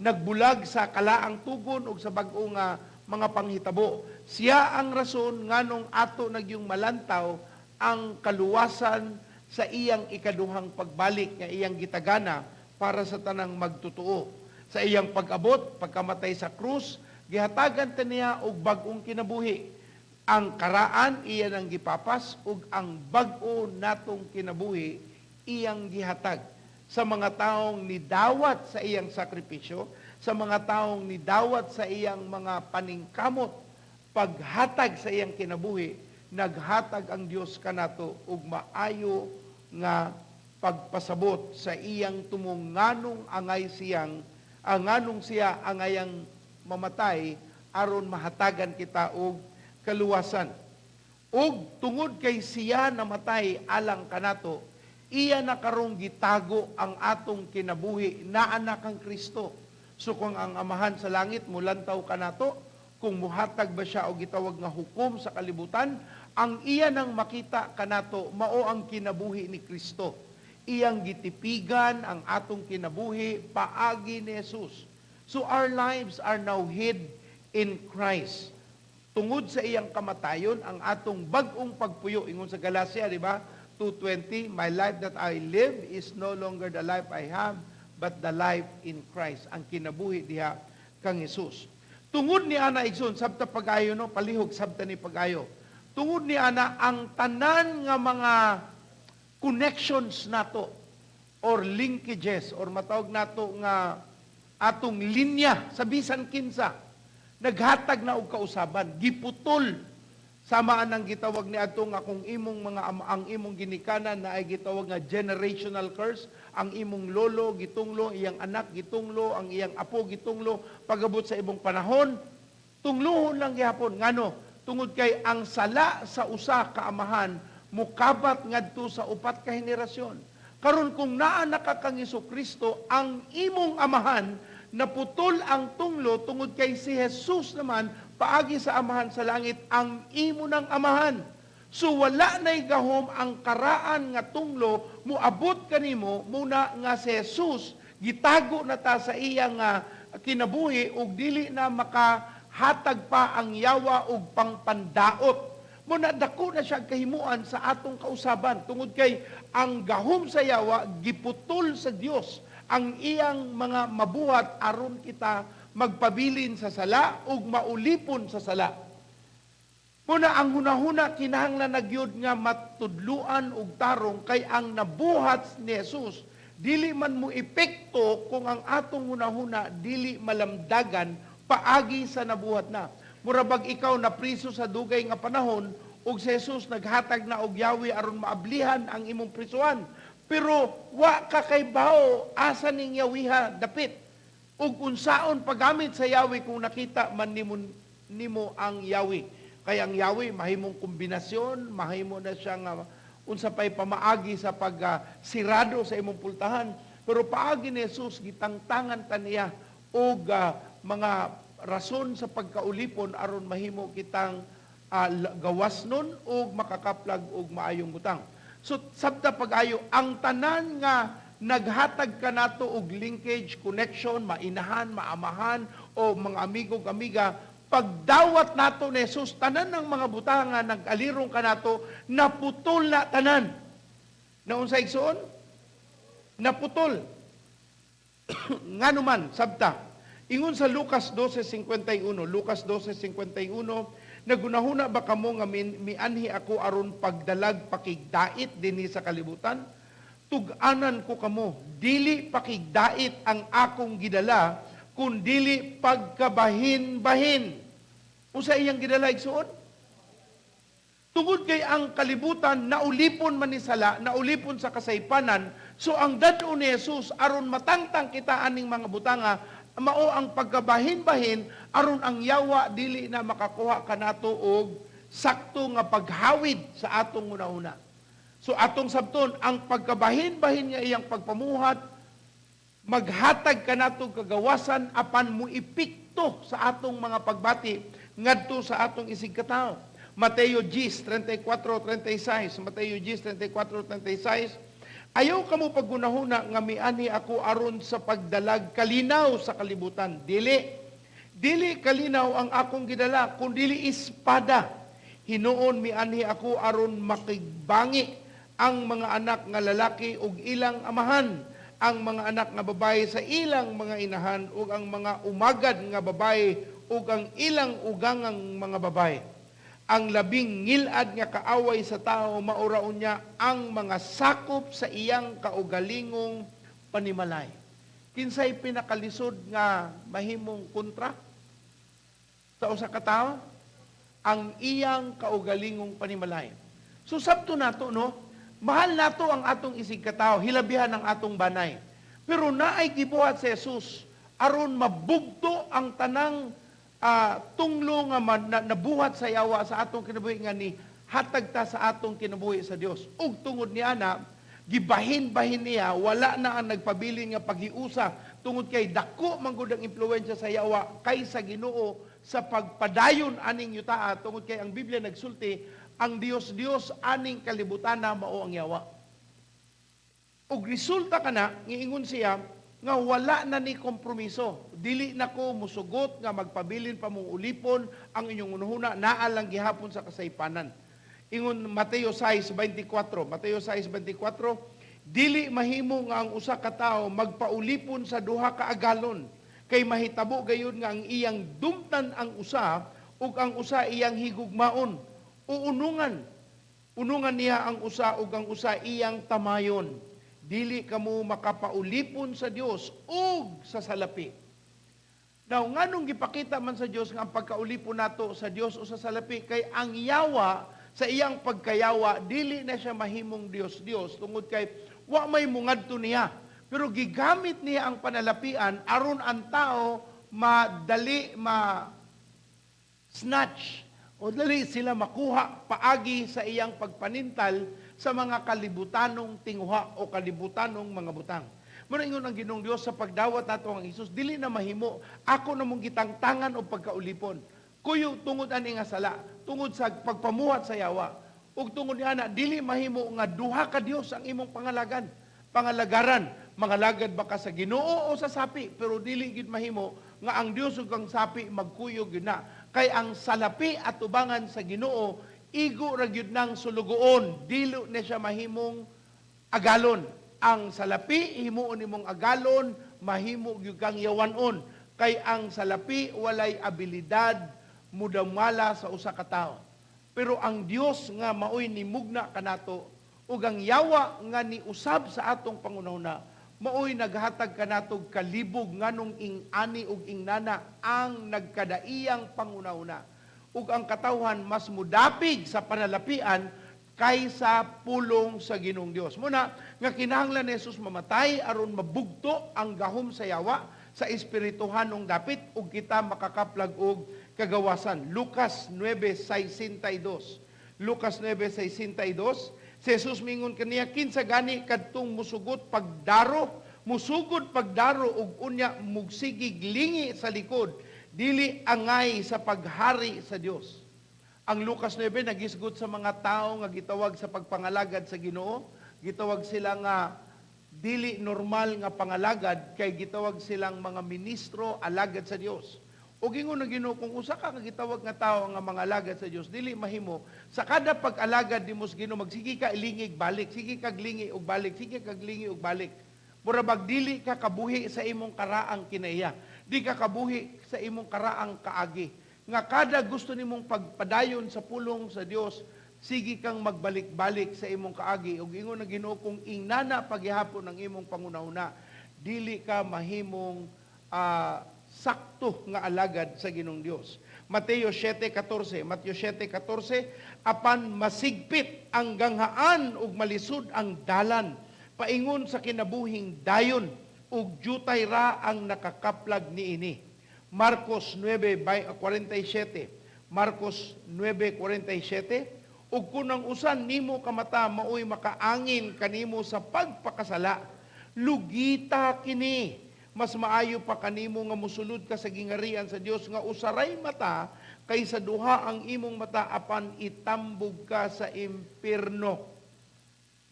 nagbulag sa kalaang tugon ug sa bag-o nga mga panghitabo. Siya ang rason nganong ato nagyung malantaw ang kaluwasan sa iyang ikaduhang pagbalik nga iyang gitagana para sa tanang magtutuo. Sa iyang pag-abot, pagkamatay sa krus, gihatagan ta niya og bag-ong kinabuhi. Ang karaan iya nang gipapas ug ang bag-o natong kinabuhi iyang gihatag sa mga taong nidawat sa iyang sakripisyo, sa mga taong nidawat sa iyang mga paningkamot, paghatag sa iyang kinabuhi, naghatag ang Dios kanato og maayo nga pagpasabot sa iyang tumong nganong angay siyang ang nganong siya angayang mamatay aron mahatagan kita og kaluwasan. Ug tungod kay siya namatay alang kanato, iya na karong gitago ang atong kinabuhi naa na kang Kristo. So kung ang Amahan sa langit mulantaw kanato, kung muhatag ba siya og gitawag nga hukom sa kalibutan, ang iya nang makita kanato mao ang kinabuhi ni Kristo. Iyang gitipigan ang atong kinabuhi paagi ni Jesus. So our lives are now hid in Christ. Tungod sa iyang kamatayon, ang atong bag-ong pagpuyo, ingon sa Galacia, di ba? 2:20, "My life that I live is no longer the life I have, but the life in Christ." Ang kinabuhi diha kang Jesus. Tungod ni ana, igsoon, sabta pag-ayo, no, palihog sabta ni pag-ayo. Tungod ni ana, ang tanan nga mga connections nato or linkages or matawag nato nga atong linya sa bisan kinsa naghatag na og kausaban, giputol. Sama ang gitawag ni adto nga kung imong mga ang imong ginikanan na ay gitawag nga generational curse, ang imong lolo gitunglo, iyang anak gitunglo, ang iyang apo gitunglo, pagabot sa ibong panahon tunglohon lang gihapon. Ngano? Tungod kay ang sala sa usa ka amahan mukabat ngadto sa upat ka henerasyon. Karon kung naa na ka kang Kristo, ang imong amahan naputol ang tunglo tungod kay si Jesus naman paagi sa Amahan sa langit ang imo ng amahan. So wala na'y gahom ang karaan nga tunglo muabot kanimo muna nga si Jesus gitago na ta sa iya nga kinabuhi ug dili na makahatag pa ang yawa og pangpandaot. Muna dako na siya kahimuan sa atong kausaban tungod kay ang gahom sa yawa giputol sa Dios ang iyang mga mabuhat aron kita magpabilin sa sala ug maulipon sa sala. Muna ang hunahuna kinahanglan na gyud nga matudluan og tarong kay ang nabuhat ni Jesus dili man mo epekto kung ang atong hunahuna dili malamdagan paagi sa nabuhat na. Mura bag ikaw na priso sa dugay nga panahon ug si Jesus naghatag na og yawi aron maablihan ang imong prisuan. Pero wa ka kay bao asa ning yawiha dapit ug unsaon paggamit sa yawi kung nakita man nimo ang yawi. Kay ang yawi mahimong kombinasyon, mahimo na siya nga unsa pay pamaagi sa pagsirado sa imong pultahan. Pero paagi ni Jesus gitangtangan ta niya og mga rason sa pagkaulipon aron mahimo kitang gawas nun ug makakaplag og maayong butang. So sabta pag-ayo, ang tanan nga naghatag kanato og linkage, connection, mainahan, maamahan o mga amigo ug amiga, pagdawat nato ni Jesus, tanan ng mga butang nga nag-alirong kanato, naputol na tanan. Naunsa, igsoon? Naputol. Ngano man, sabta. Ingon sa Lucas 12:51, Lucas 12:51, "Nagunahuna ba kamo nga mianhi ako aron pagdalag pakigdait dinhi sa kalibutan? Tug-anan ko kamo, dili pakigdait ang akong gidala, kundili pagkabahin-bahin." Unsa iyang gidala, igsoon? Tungod kay ang kalibutan naulipon man ni sala, naulipon sa kasaypanan, so ang dad-on ni Jesus aron matangtang kita aning mga butanga, mao ang pagkabahin-bahin aron ang yawa dili na makakuha kanato og sakto nga paghawid sa atong una-una. So atong sabton, ang pagkabahin-bahin nga iyang pagpamuhat maghatag kanato kagawasan apan moepekto sa atong mga pagbati ngadto sa atong isig katawo. Mateo 10:34-36, Mateo 10:34-36. Ayaw kamo paggunahuna nga mianhi ako aron sa pagdalag kalinaw sa kalibutan. Dili. Dili kalinaw ang akong gidala, kun dili espada. Hinuon mianhi ako aron makigbangi ang mga anak nga lalaki ug ilang amahan, ang mga anak nga babaye sa ilang mga inahan, ug ang mga umagad nga babaye ug ang ilang ugangang mga babaye. Ang labing ngilad nga kaaway sa tao mao ra unya ang mga sakop sa iyang kaugalingong panimalay. Kinsay pinakalisod nga mahimong kontra sa usa ka tawo? Ang iyang kaugalingong panimalay. So sabto nato, no? Mahal nato ang atong isig katawo, hilabihan ang atong banay. Pero naay gibuhat sa Jesus aron mabugto ang tanang tunglo nga nabuhat sa yawa sa atong kinabuhi nga ni hatag ta sa atong kinabuhi sa Dios. Ug tungod ni ana, gibahin-bahin niya, wala na ang nagpabilin nga paghiusa tungod kay dako man gud ang impluwensya sa yawa kaysa Ginoo sa pagpadayon aning yutaa, tungod kay ang Biblia nagsulti ang Dios-Dios aning kalibutan na mao ang yawa. Ug resulta kana, ngiingon siya nga wala na ni kompromiso. Dili na ko musugot nga magpabilin pa mong ulipon ang inyong unuhuna, naa lang gihapon sa kasaypanan. Ingon Mateo 6:24, Mateo 6:24, dili mahimo nga ang usa ka tawo magpaulipon sa duha ka agalon, kay mahitabo gayud nga ang iyang dumtan ang usa ug ang usa iyang higugmaon, o unungan. Unungan niya ang usa ug ang usa iyang tamayon. Dili kamo makapaulipon sa Dios ug sa salapi. Now, nganong gipakita man sa Dios nga ang pagkaulipon nato sa Dios o sa salapi? Kay ang yawa sa iyang pagkayawa dili na siya mahimong Dios-Dios tungod kay wa may mungadto niya. Pero gigamit niya ang panalapian aron ang tao madali ma snatch o dali sila makuha paagi sa iyang pagpanintal sa mga kalibutanong tinguha o kalibutanong mga butang. Muna ingon ang Ginoong Dios sa pagdawat nato ang Hesus, dili na mahimo ako na mong gitangtangan o pagkaulipon. Kuyo tungod ani nga sala, tungod sa pagpamuhat sa yawa. Ug tungod niana dili mahimo nga duha ka Dios ang imong pangalagan, pangalagaran. Mangalagad ba ka sa Ginoo o sa sapi, pero dili gid mahimo nga ang Dios ug ang sapi magkuyog gyud na. Kay ang salapi at tubangan sa Ginoo igo ra gyud nang sulugoon, dili na siya mahimong agalon. Ang salapi himuon nimong agalon, mahimo gyud kang yawanon. Kay ang salapi walay abilidad mudamala sa usa ka tawo. Pero ang Dios nga maoy nimugna kanato ug ang yawa nga niusab sa atong pangunahuna, maoy naghatag kanato kalibog nganong ing-ani ug ingnana ang nagkadaiyang pangunahuna. Ug ang katawhan mas mudapig sa panalapian kaysa pulong sa Ginoong Dios. Muna nga kinahanglan ni Jesus mamatay aron mabugto ang gahom sa yawa sa espirituhanong dapit ug kita makakaplag og kagawasan. Lucas 9:62. Lucas 9:62, si Jesus mingon kaniya, kinsa gani kadtong musugot pagdaro, musugod pagdaro ug unya mugsigig lingi sa likod, dili angay sa paghari sa Dios. Ang Lucas 9 nagisgot sa mga tao nga gitawag sa pagpangalagad sa Ginoo, gitawag sila nga dili normal nga pangalagad kay gitawag silang mga ministro alagad sa Dios. O gingon ng Ginoo, kung usa ka gitawag nga tawo nga mga alagad sa Dios, dili mahimo sa kada pag-alagad nimo sa Ginoo magsige ka ilingig balik, sige kag lingi og balik, sige kag lingi og balik. Mura bag dili ka kabuhi sa imong karaang kinaiya, di ka kabuhi sa imong karaang kaagi. Nga kada gusto nimong pagpadayon sa pulong sa Dios, sige kang magbalik-balik sa imong kaagi. Ug ingon ang Ginoo, kung ingnana paghihapon ang imong pangunahuna, dili ka mahimong sakto nga alagad sa Ginoong Dios. Mateo 7:14, Mateo 7:14, apan masigpit ang ganghaan ug malisod ang dalan paingon sa kinabuhing dayon ug jutay ra ang nakakaplag niini. Marcos 9:47, Marcos 9:47, ug kun ang usan nimo ka mata maoy makaangin kanimo sa pagpakasala, lugita kini. Mas maayo pa kanimo nga mosulod ka sa gingarian sa Dios nga usaray mata kaysa duha ang imong mata apan itambog ka sa impierno.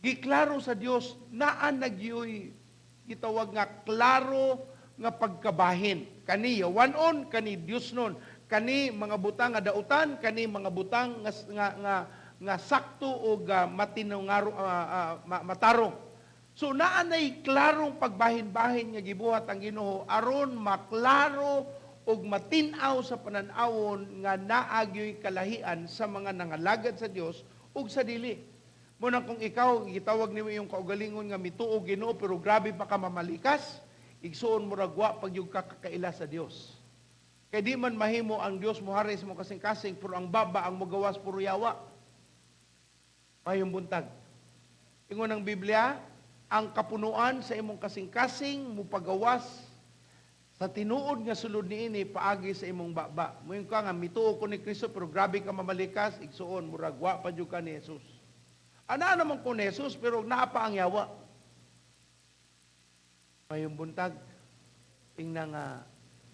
Giklaro sa Dios, naa na gyoy gitawag nga klaro nga pagkabahin. Kani yawan-on, kani Dios-non, kani mga butang nga dautan, kani mga butang nga sakto o matinungaro, matarong. So naa nay klarong pagbahin-bahin nga gibuhat ang Ginoo aron maklaro ug matin-aw sa panan-awon nga naa gyoy kalahian sa mga nangalagad sa Dios ug sa dili. Muna kung ikaw gitawag nimo iyong kaugalingon nga mituo Ginoo pero grabe pa ka mamalikas, igsuon, murag wa pag gyud ka kakaila sa Dios. Kay di man mahimo ang Dios mohari sa imong kasing-kasing pero ang baba ang mogawas puro yawa. Mayong buntag. Ingon ang Biblia, ang kapunuan sa imong kasing-kasing mupagawas sa tinuod nga sulod niini paagi sa imong baba. Moingon ka nga mituo ko ni Kristo pero grabe ka mamalikas, igsuon, murag wa pa jud ka ni Jesus. Ana naman ko ni Jesus pero naa pa ang yawa. Mayong buntag. Ingna nga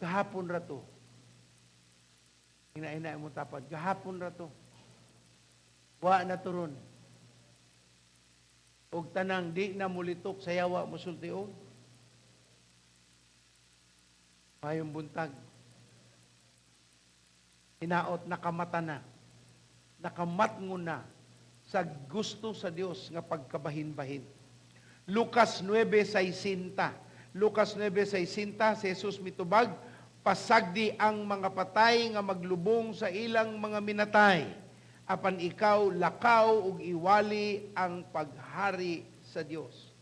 gahapon ra to. Ingna ina imong tapad, gahapon ra to. Wa na to ron. Og tanang di na mulitok sa yawa musulti og. Mayong buntag. Hinaot nakamata na. Nakamatngon na sa gusto sa Dios nga pagkabahin-bahin. Lucas 9:60. Lucas 9:60, si Jesus mitubag, "Pasagdi ang mga patay nga maglubong sa ilang mga minatay. Apan ikaw, lakaw ug iwali ang paghari sa Dios."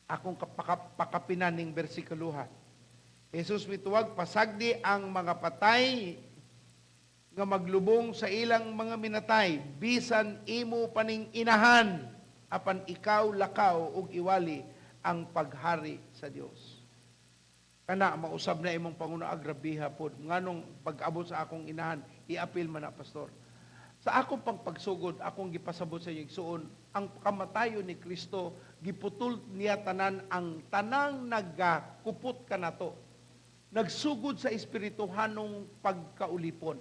Akong pakapinan ning bersikuloha. Jesus mituwag, "Pasagdi ang mga patay nga maglubong sa ilang mga minatay, bisan imo paning inahan, apan ikaw, lakaw ug iwali ang paghari sa Dios." Kana mausab na imong panguna, agrabiha pod nganong pag-abot sa akong inahan iapil man na, pastor. Sa akong pagpagsugod, akong gipasabot sa inyo, igsuon, ang kamatayon ni Kristo, giputol niya tanan ang tanang nagakupot kanato. Nagsugod sa espirituhanong pagkaulipon.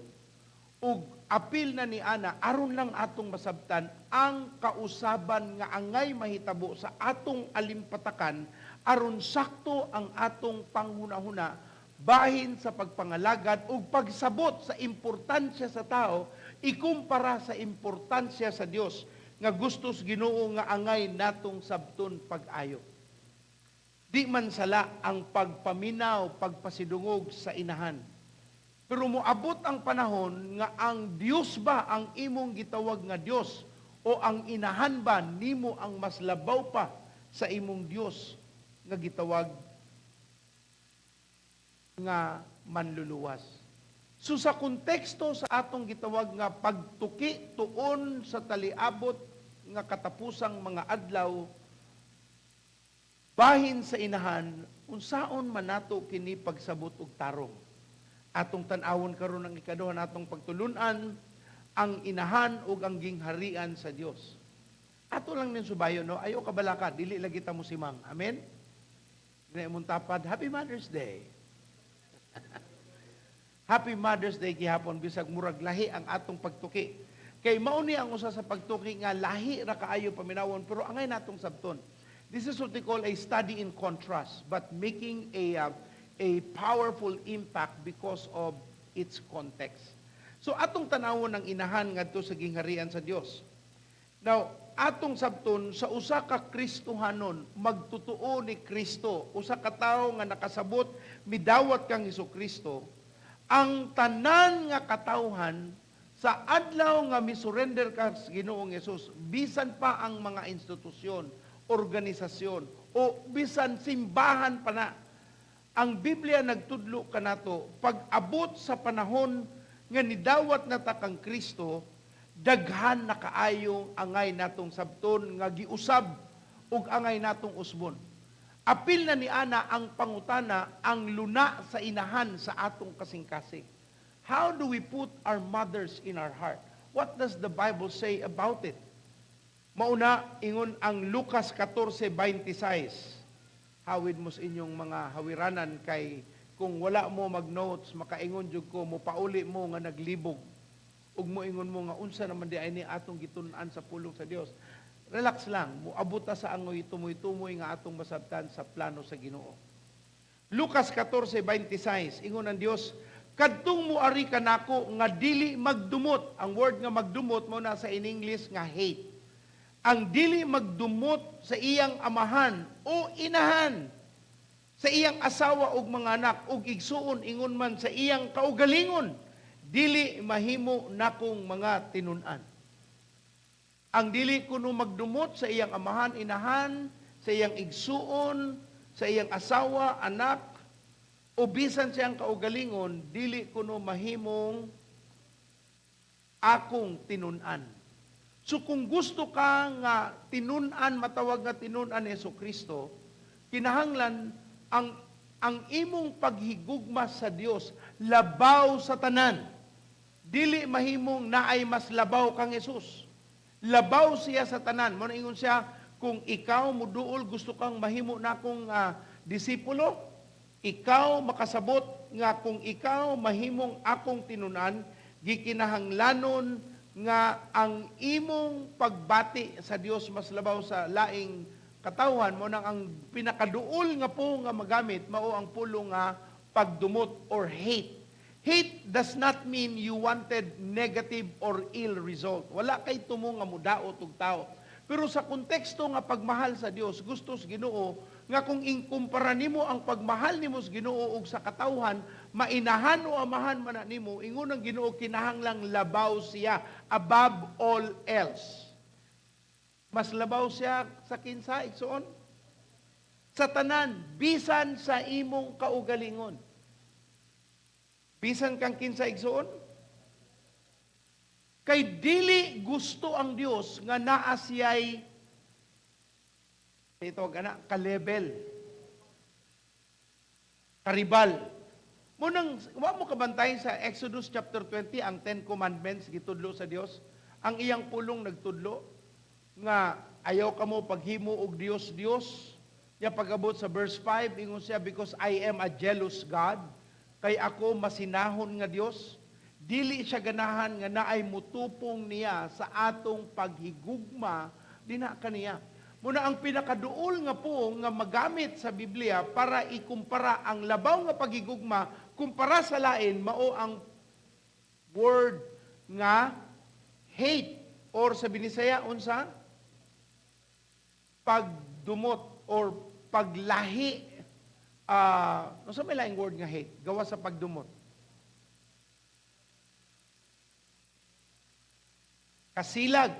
Ug apil na ni ana aron lang atong masabtan ang kausaban nga angay mahitabo sa atong alimpatakan aron sakto ang atong panghunahuna bahin sa pagpangalagad ug pagsabot sa importansya sa tao ikumpara sa importansya sa Dios nga gustos Ginoo nga angay natong sabton pag-ayo. Di man sala ang pagpaminaw, pagpasidungog sa inahan. Pero moabot ang panahon nga ang Dios ba ang imong gitawag nga Dios o ang inahan ba nimo ang mas labaw pa sa imong Dios nga gitawag nga manluluwas? So sa konteksto sa atong gitawag nga pagtuki tuon sa taliabot nga katapusang mga adlaw bahin sa inahan, unsaon man nato kini pagsabot og tarong? Atong tan-awon karon ang ikaduha natong pagtulun-an, ang inahan ug ang gingharian sa Dios. Ato lang nin subayon, no? Ayo kabalaka, dili lagi ta mo simang. Amen. Dili imong tapad, Happy Mother's Day. Happy Mother's Day gihapon bisag murag lahi ang atong pagtuki. Kay mao ni ang usa sa pagtuki nga lahi ra kaayo paminawon pero angay natong sabton. This is what they call a study in contrast, but making a powerful impact because of its context. So atong tanawon ang inahan ngadto sa gingharian sa Dios. Now, atong sabton sa usa ka Kristohanon, magtutuo ni Kristo, usa ka tawo nga nakasabot midawat kang Hesukristo, ang tanan nga katawhan sa adlaw nga misurrender ka sa Ginoong Hesus, bisan pa ang mga institusyon, organisasyon o bisan simbahan pa na, ang Biblia nagtudlo kanato, pag abot sa panahon nga nidawat na ta kang Kristo, daghan na kaayong angay natong sabton nga giusab ug angay natong usbon. Apil na ni ana ang pangutana, ang luna sa inahan sa atong kasing-kasing. How do we put our mothers in our heart? What does the Bible say about it? Mauna, ingon ang Lucas 14:26. Hawid mo sa inyong mga hawiranan kay kung wala mo mag-notes, makaingon jud ko, mo pauli mo nga naglibog. Ug moingon mo nga unsa naman di ay ni atong gitun-an sa pulong sa Dios. Relax lang, moabot ta sa angoy tumoy-tumoy nga atong masabtan sa plano sa Ginoo. Lucas 14:26, ingon ang Dios, "Kadtong muari kanako nga dili magdumot." Ang word nga magdumot mo na sa in English nga hate. "Ang dili magdumot sa iyang amahan o inahan, sa iyang asawa ug mga anak ug igsuon, ingon man sa iyang kaugalingon, dili mahimo nakong mga tinun-an." Ang dili kuno magdumot sa iyang amahan, inahan, sa iyang igsuon, sa iyang asawa, anak, o bisan siyang kaugalingon, dili kuno mahimong akong tinun-an. So kung gusto ka nga tinun-an, matawag nga tinun-an ni Hesus Kristo, kinahanglan ang imong paghigugma sa Dios labaw sa tanan. Dili mahimong naay mas labaw kang Jesus. Labaw siya sa tanan. Mo na ingon siya, "Kung ikaw muduol, gusto kang mahimo na akong disipulo, ikaw makasabot nga kung ikaw mahimong akong tinunan, gikinahanglanon nga ang imong pagbati sa Dios mas labaw sa laing katawhan." Mo nang ang pinakaduol nga po nga magamit mao ang pulong nga pagdumot or hate. Hate does not mean you wanted negative or ill result. Wala kay tumo nga mudaot og tao. Pero sa konteksto nga pagmahal sa Dios, gusto sa Ginoo nga kung inkumpara nimo ang pagmahal nimo sa Ginoo ug sa katawhan, mainahan o amahan man na nimo, ingon ang Ginoo, kinahanglang labaw siya above all else. Mas labaw siya sa kinsa, igsuon? Sa tanan, bisan sa imong kaugalingon. Bisan kang kinsa, igsuon? Kay dili gusto ang Dios nga naa siya'y ito gana ka-level. Karibal. Munang wa mo kabantay sa Exodus chapter 20, ang Ten Commandments gitudlo sa Dios. Ang iyang pulong nagtudlo nga ayaw kamo paghimo og Dios Dios. Ya pag-abot sa verse 5, ingon siya, "Because I am a jealous God," kay ako masinahon nga Dios. Dili siya ganahan nga naay mutupong niya sa atong paghigugma dinha kaniya. Muna ang pinakaduol nga po nga magamit sa Biblia para ikumpara ang labaw nga paghigugma kumpara sa lain mao ang word nga hate or sa Binisaya unsa? Pagdumot or paglahi. Unsa may laing word nga hate gawa sa pagdumot? Kasilag.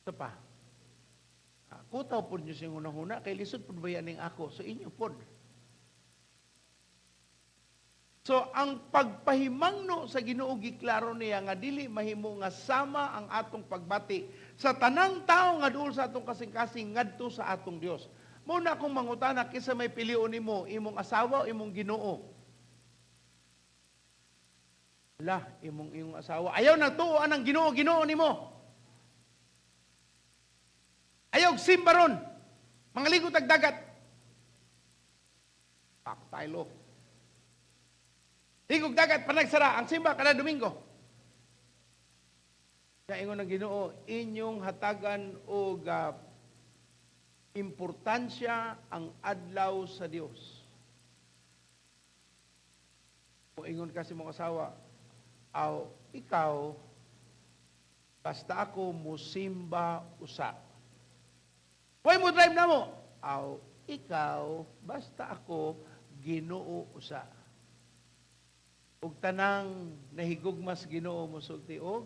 Ito pa. Kutaw pod nyo siyang unang-una, kay lisod pod ba ning ako? So inyo pod. So ang pagpahimangno sa Ginoo, giklaro niya nga dili mahimo nga sama ang atong pagbati sa tanang tao nga duol sa atong kasing-kasing ngadto sa atong Dios. Mao na akong mangutana, kinsa may pilion nimo, imong asawa o imong Ginoo? La, imong imong asawa. Ayaw na tuo ang Ginoo, Ginoo nimo. Ayaw simba ron. Mga ligo tag dagat. Paktaylo. Ligog dagat, panagsara ang simba kada Domingo. Kaya ingon ng Ginoo, inyong hatagan og importansya ang adlaw sa Dios. Kung ingon kasi mong asawa, "Aw, ikaw, basta ako musimba usa." "Why mo drive na mo?" "Aw, ikaw, basta ako Ginoo usa." Ug tanang nahigugmas Ginoo mosulti og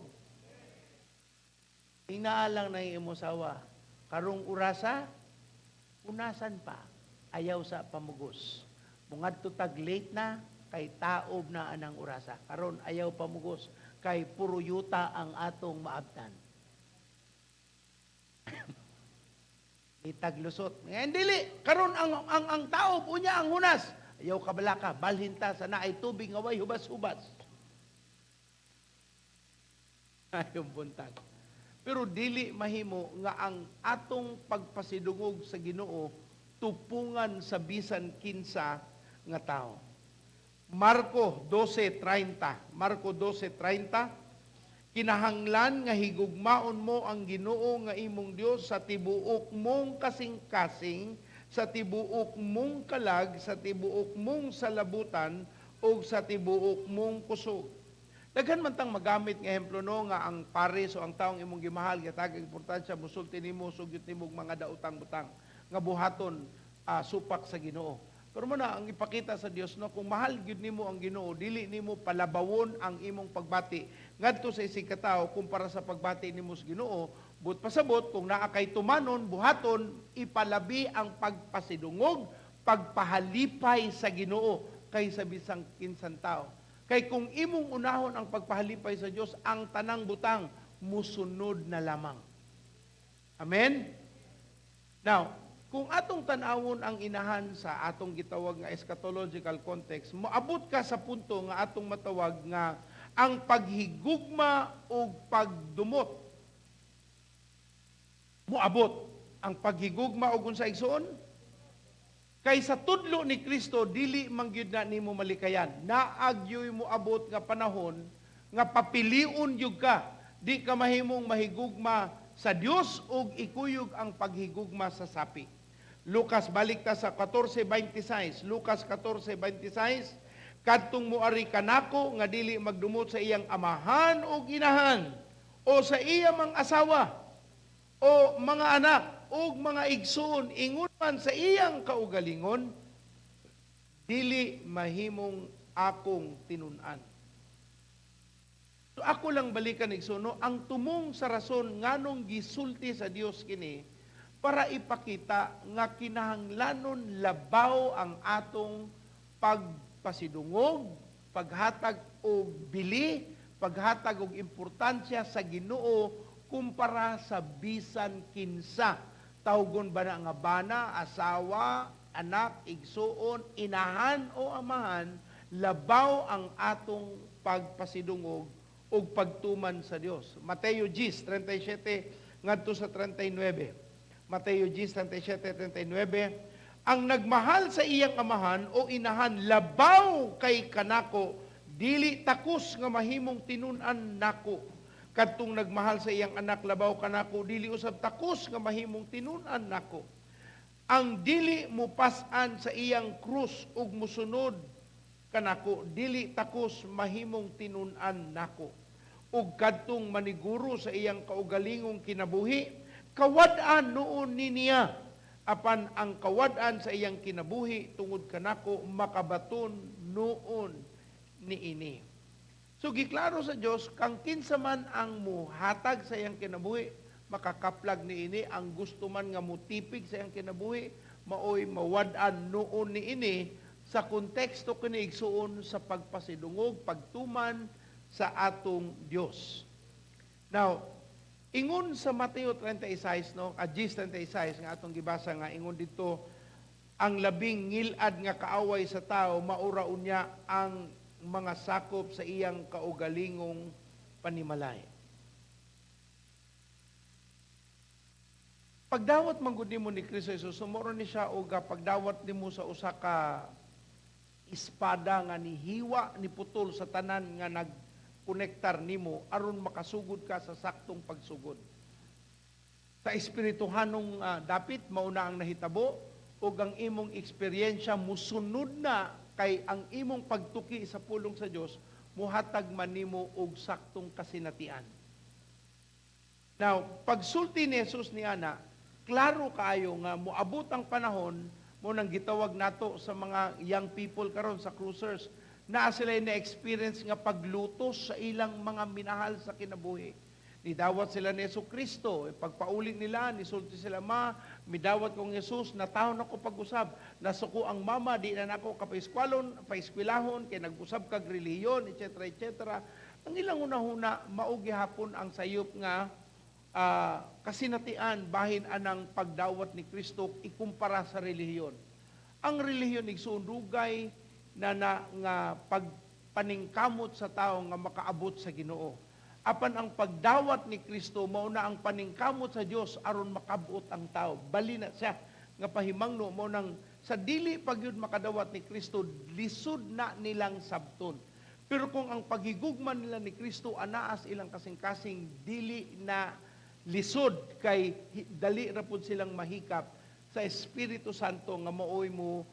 inaalang na imo asawa karong orasa, unasan pa, ayaw sa pamugos. Mungadto tag late na kay taob na anang orasa. Karon ayaw pamugos kay puro yuta ang atong maabtan. Itaglusot. Ngayon dili karon ang taob, unya ang hunas. Ayaw kabalaka, balhin ta sa naay tubig nga way hubas-hubas. Ayaw buntag. Pero dili mahimo nga ang atong pagpasidungog sa Ginoo tupungan sa bisan kinsa nga tao. Marko 12:30. Marko 12:30. Kinahanglan nga higugmaon mo ang Ginoo nga imong Dios sa tibuok mong kasing-kasing, sa tibuok mong kalag, sa tibuok mong salabutan ug sa tibuok mong kusog. Daghan man tang magamit nga ehemplo, no, nga ang pares o ang taong imong gimahal gihatag importansya, musulti nimo, sugyot nimo og mga daotang butang nga buhaton supak sa Ginoo. Pero mao na ang ipakita sa Dios, no, kung mahal gyud nimo ang Ginoo, dili nimo palabawon ang imong pagbati ngadto sa isig ka tawo kumpara sa pagbati nimo sa Ginoo. But pasabot, kung naa kay tumanon, buhaton, ipalabi ang pagpasidungog, pagpahalipay sa Ginoo kaysa bisang kinsang tao. Kay kung imong unahon ang pagpahalipay sa Dios, ang tanang butang musunod na lamang. Amen? Now, kung atong tan-awon ang inahan sa atong gitawag nga eschatological context, moabot ka sa punto nga atong matawag nga ang paghigugma ug pagdumot. Moabot ang paghigugma ug unsa, igsoon? Kay sa tudlo ni Kristo, dili man gyud na nimo malikayan. Naa gyoy moabot nga panahon nga papilion gyud ka. Di ka mahimong mahigugma sa Dios ug ikuyog ang paghigugma sa sapi. Lucas, balik ta sa 14:26. Lucas 14:26. Kadtong muari kanako nga dili magdumot sa iyang amahan o inahan o sa iyang mga asawa o mga anak o mga igsoon, ingon man sa iyang kaugalingon, dili mahimong akong tinun-an. So ako lang balikan, igsoon, no, ang tumong sa rason nganong gisulti sa Dios kini para ipakita nga kinahanglanon labaw ang atong pagpasidungog, paghatag og bili, paghatag og importansya sa Ginoo kumpara sa bisan kinsa. Tawgon ba na nga bana, asawa, anak, igsuon, inahan o amahan, labaw ang atong pagpasidungog ug pagtuman sa Dios. Mateo 10:37 ngadto sa 39. Mateo 10:37, 39. Ang nagmahal sa iyang amahan o inahan labaw kay kanako, dili takos nga mahimong tinun-an nako. Kadtong nagmahal sa iyang anak labaw kanako, dili usab takos nga mahimong tinun-an nako. Ang dili mupas-an sa iyang krus ug musunod kanako, dili takos mahimong tinun-an nako. Ug kadtong maniguro sa iyang kaugalingong kinabuhi, kawad-an nuon ni niya. Apan ang kawad-an sa iyang kinabuhi tungod kanako, makabaton nuon niini. So giklaro sa Dios kang kinsa man ang muhatag sa iyang kinabuhi, makakaplag niini. Ang gusto man nga mutipig sa iyang kinabuhi, maoy mawad-an nuon niini sa konteksto kini, igsuon, sa pagpasidungog, pagtuman sa atong Dios. Now, ingon sa Mateo 36, no, 10:36 nga atong gibasa nga ingon dito, ang labing ngilad nga kaaway sa tao maura unya ang mga sakop sa iyang kaugalingong panimalay. Pagdawat man gud nimo ni Kristo Jesus, sumuro ni siya og pagdawat nimo sa usa ka espada nga nihiwa, niputol sa tanan nga nagkonektar nimo aron makasugod ka sa saktong pagsugod. Sa espirituhanong dapit mauna ang nahitabo ug ang imong eksperyensya musunod na kay ang imong pagtuki sa pulong sa Dios muhatag man nimo og saktong kasinatian. Now, pagsulti ni Jesus ni ana, klaro kaayo nga moabot ang panahon mo nang gitawag nato sa mga young people karon sa cruisers, naa sila na experience nga paglutos sa ilang mga minahal sa kinabuhi. Nidawat sila ni Yesu Kristo. Pagpauli nila, nisulti sila, "Ma, midawat kong Jesus, natahon ako pag-usab. Nasuko ang mama, di na nako kapaeskwalon, paeskwelahon, kay nag-usab kag relihiyon," etc. etc. Ang ilang unahuna, mao gihapon ang sayop nga kasinatian bahin anang pagdawat ni Kristo ikumpara sa relihiyon. Ang relihiyon, igsoon, dugay na, na nga pagpaningkamot sa tao nga makaabot sa Ginoo. Apan ang pagdawat ni Kristo mao na ang paningkamot sa Dios aron makabot ang tao. Bali na siya nga pahimangno mo nang Sa dili pa gyud makadawat ni Kristo, lisod na nilang sabton. Pero kung ang paghigugma nila ni Kristo anaas ilang kasing-kasing, dili na lisod kay dali ra pud silang mahikap sa Espiritu Santo nga maoy mo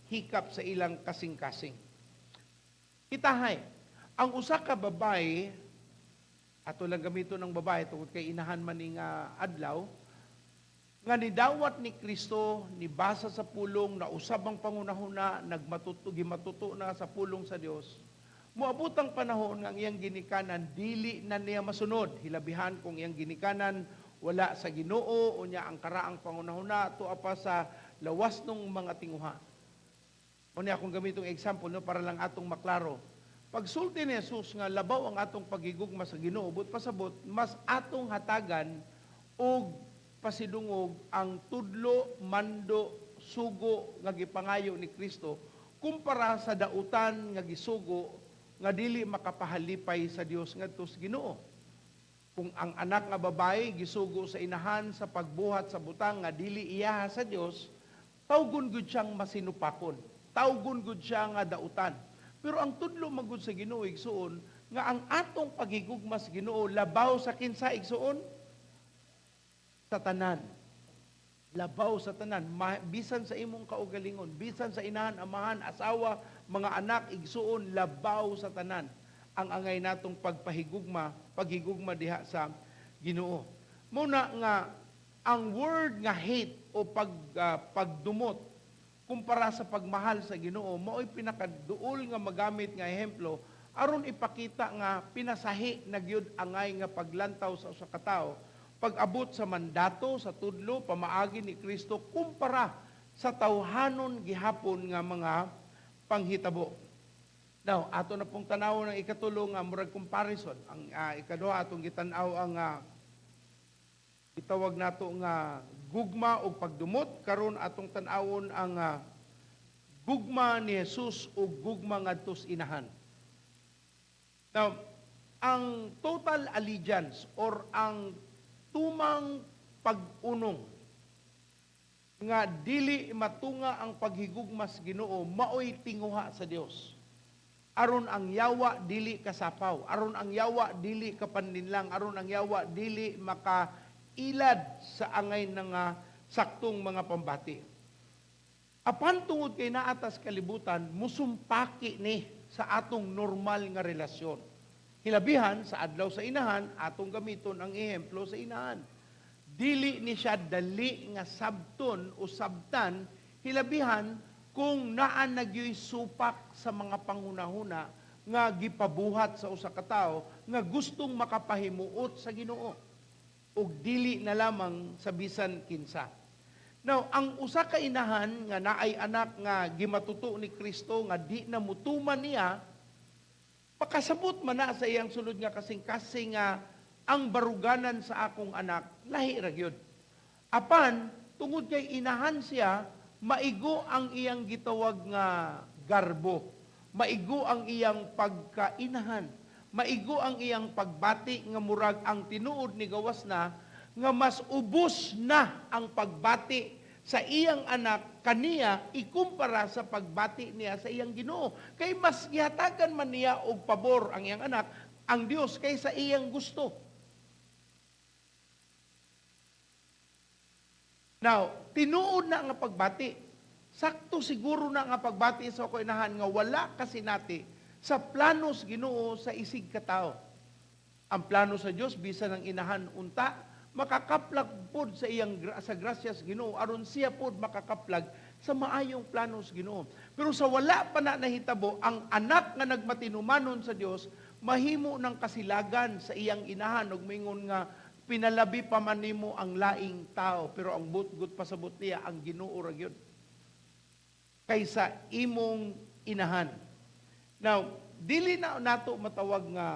hikap sa ilang kasing-kasing. Itahay, ang usa ka babae, ato lang gamito ng babae tungod kay inahan man ni nga adlaw, nga nidawat ni Kristo, nibasa sa pulong, nausab ang pangunahuna, nagmatuto, gimatuto na sa pulong sa Dios. Moabot ang panahon nga ang iyang ginikanan dili na niya masunod, hilabihan kung iyang ginikanan wala sa Ginoo, unya ang karaang pangunahuna tuwa pa sa lawas nung mga tinguha. Unya akong gamitong example, no, para lang atong maklaro. Pagsulti ni Jesus nga labaw ang atong pagigugma sa Ginoo, but pasabot mas atong hatagan og pasidungog ang tudlo, mando, sugo nga gipangayo ni Kristo kumpara sa dautan nga gisugo nga dili makapahalipay sa Dios ngadto sa Ginoo. Kung ang anak nga babae gisugo sa inahan sa pagbuhat sa butang nga dili iyaha sa Dios, tawgon gud siyang masinupakon. Tawgon gud siya nga dautan. Pero ang tudlo magud sa Ginoo, igsuon, nga ang atong paghigugma sa Ginoo labaw sa kinsa, igsuon? Sa tanan. Labaw sa tanan, bisan sa imong kaugalingon, bisan sa inahan, amahan, asawa, mga anak, igsuon, labaw sa tanan ang angay natong pagpahigugma, paghigugma diha sa Ginoo. Muna nga ang word nga hate o pagdumot kumpara sa pagmahal sa Ginoo maoy pinakaduol nga magamit nga ehemplo aron ipakita nga pinasahi na gyud angay nga paglantaw sa usa ka tawo pag-abot sa mandato sa tudlo pamaagi ni Kristo kumpara sa tawhanon gihapon nga mga panghitabo. Now, ato na pong tanaw ng ikatulo nga murag comparison. Ang ikaduha atong gitan-aw ang gitawag nato nga gugma o pagdumot. Karon atong tan-awon ang gugma ni Jesus o gugma ngadto sa inahan. Now, ang total allegiance or ang tumang pag-unong nga dili matunga ang paghigugma sa Ginoo maoy tinguha sa Dios. Aron ang yawa dili kasapaw, aron ang yawa dili kapanlinlang, aron ang yawa dili makailad sa angay nga saktong mga pambati. Apan tungod kay naatas kalibutan, musumpaki ni sa atong normal nga relasyon. Hilabihan sa adlaw sa inahan, atong gamiton ang ehemplo sa inahan. Dili ni siya dali nga sabton o sabtan, hilabihan kung naa nagyoy supak sa mga panghunahuna nga gipabuhat sa usa ka tawo nga gustong makapahimuot sa Ginoo ug dili na lamang sa bisan kinsa. Now, ang usa ka inahan nga naay anak nga gimatuto ni Kristo nga di na mutuman niya, pakasabot man na sa iyang sulod nga kasing-kasing nga ang baruganan sa akong anak lahi ra gyud. Apan tungod kay inahan siya, maigo ang iyang gitawag nga garbo, maigo ang iyang pagkainahan, maigo ang iyang pagbati nga murag ang tinuod ni gawas na nga mas ubos na ang pagbati sa iyang anak kaniya ikumpara sa pagbati niya sa iyang Ginoo. Kay mas gihatagan man niya og pabor ang iyang anak ang Dios kaysa iyang gusto. Now, tinuod na nga pagbati. Sakto siguro na nga pagbati sa ako inahan nga wala kasinati sa planos Ginoo sa isig katao. Ang plano sa Dios bisan ang inahan unta makakaplag pod sa iyang sa grasyas Ginoo aron siya pod makakaplag sa maayong plano sa Ginoo. Pero sa wala pa na nahitabo, ang anak nga nagmatinumanon sa Dios mahimo ng kasilagan sa iyang inahan ug mingon nga pinalabi pa man nimo ang laing tao, pero ang butgot pasabot niya ang Ginoo ra gyud kaysa imong inahan. Now, dili na nato matawag nga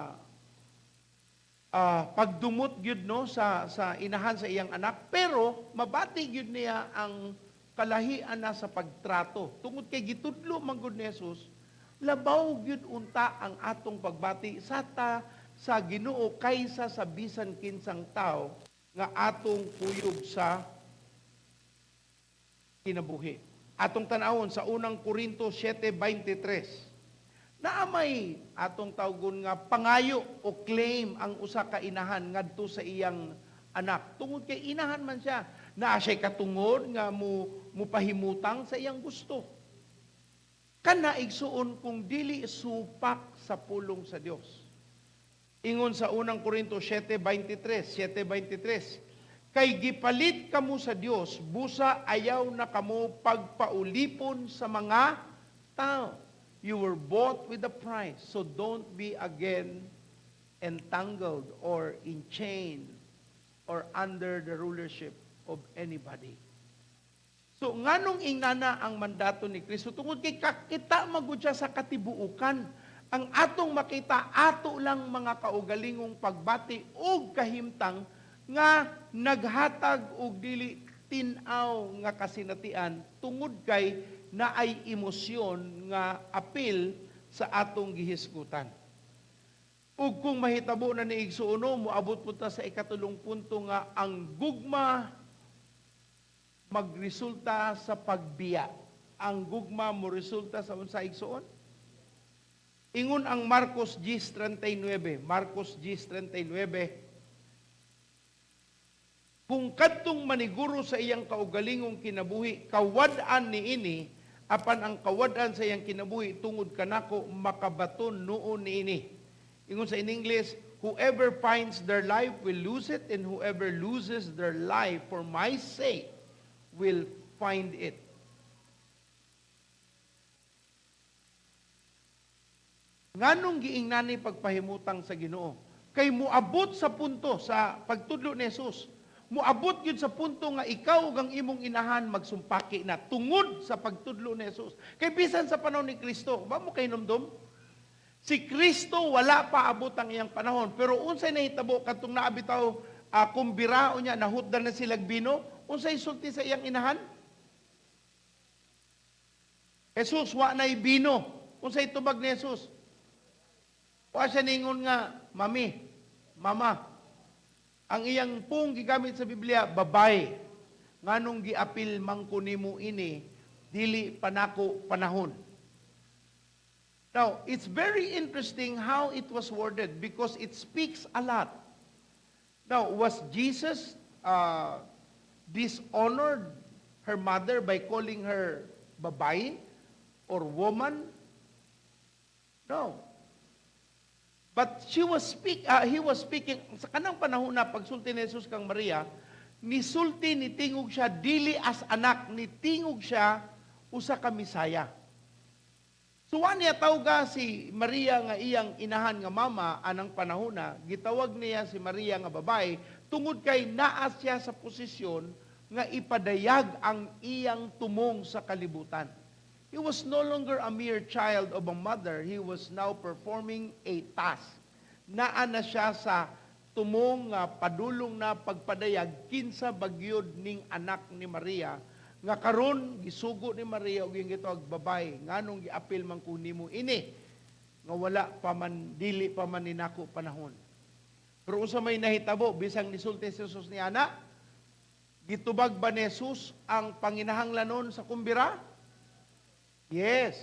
pagdumot gyud no sa inahan sa iyang anak, pero mabati gyud niya ang kalahian na sa pagtrato. Tungod kay gitudlo man gud ni Jesus, labaw gyud unta ang atong pagbati sa Ginoo kaysa sa bisan kinsang tao nga atong kuyog sa kinabuhi. Atong tan-awon sa Unang Korinto 7:23. Naa may atong tawgon nga pangayo o claim ang usa ka inahan ngadto sa iyang anak. Tungod kay inahan man siya, naa siya'y katungod nga mo mupahimutang sa iyang gusto. Kana, igsuon, kung dili supak sa pulong sa Dios. Ingon sa Unang Korinto 7:23, 7:23, "Kay gipalit kamo sa Dios, busa ayaw na kamo pagpaulipon sa mga tao." You were bought with a price, so don't be again entangled or in chain or under the rulership of anybody. So, nganong ingana ang mandato ni Kristo? Tungod kay kakita magud siya sa katibuukan. Ang atong makita, ato lang mga kaugalingong pagbati og kahimtang nga naghatag og dili tin-aw nga kasinatian tungod kay naay emosyon nga apil sa atong gihisgutan. Ug kung mahitabo na ni, igsuon, moabot po ta sa ikatulong punto nga ang gugma magresulta sa pagbiya. Ang gugma mo resulta sa unsa, igsuon? Ingon ang Marcos 10:39, Marcos 10:39, "Kung kadtong maniguro sa iyang kaugalingong kinabuhi, kawad-an niini, apan ang kawad-an sa iyang kinabuhi tungod kanako, makabaton nuon niini." Ingon sa in English, "Whoever finds their life will lose it, and whoever loses their life for my sake will find it." Nganong giingnan ni pagpahimutang sa Ginoo? Kay muabot sa punto sa pagtudlo ni Jesus. Muabot gyud sa punto nga ikaw ug ang imong inahan magsumpaki na tungod sa pagtudlo ni Jesus. Kay bisan sa panahon ni Kristo, ba mo kahinumdom? Si Kristo wala pa abot ang iyang panahon, pero unsay nahitabo kadtong naa bitaw kumbirao niya, nahutdan na silag bino, unsay sulti sa iyang inahan? "Jesus, wa na'y bino." Unsay tubag ni Jesus? Wa siya ningon nga, "Mami, mama." Ang iyang pung gigamit sa Biblia, "Babay. Nganong giapil man ko nimo ini, dili pa nako panahon." Now, it's very interesting how it was worded because it speaks a lot. Now, was Jesus dishonored her mother by calling her babae or woman? No. But he was speaking sa kanang panahon na pagsulti ni Jesus kang Maria, nisulti ni tingog siya dili as anak, ni tingog siya usa ka Misaya. So wa niya tawga si Maria nga iyang inahan nga mama anang panahon na, gitawag niya si Maria nga babae tungod kay naa siya sa posisyon nga ipadayag ang iyang tumong sa kalibutan. He was no longer a mere child of a mother. He was now performing a task. Naa na siya sa tumong nga padulong na pagpadayag kinsa bagyod ning anak ni Maria nga karon gisugo ni Maria og iyang gitawag, "Babay, nganong giapil man ko nimo ini nga wala pa man, dili pa man ni nako panahon?" Pero unsa may nahitabo bisang nisulti si Jesus ni ana? Gitubag ba ni Jesus ang panginahanglanon sa kumbira? Yes.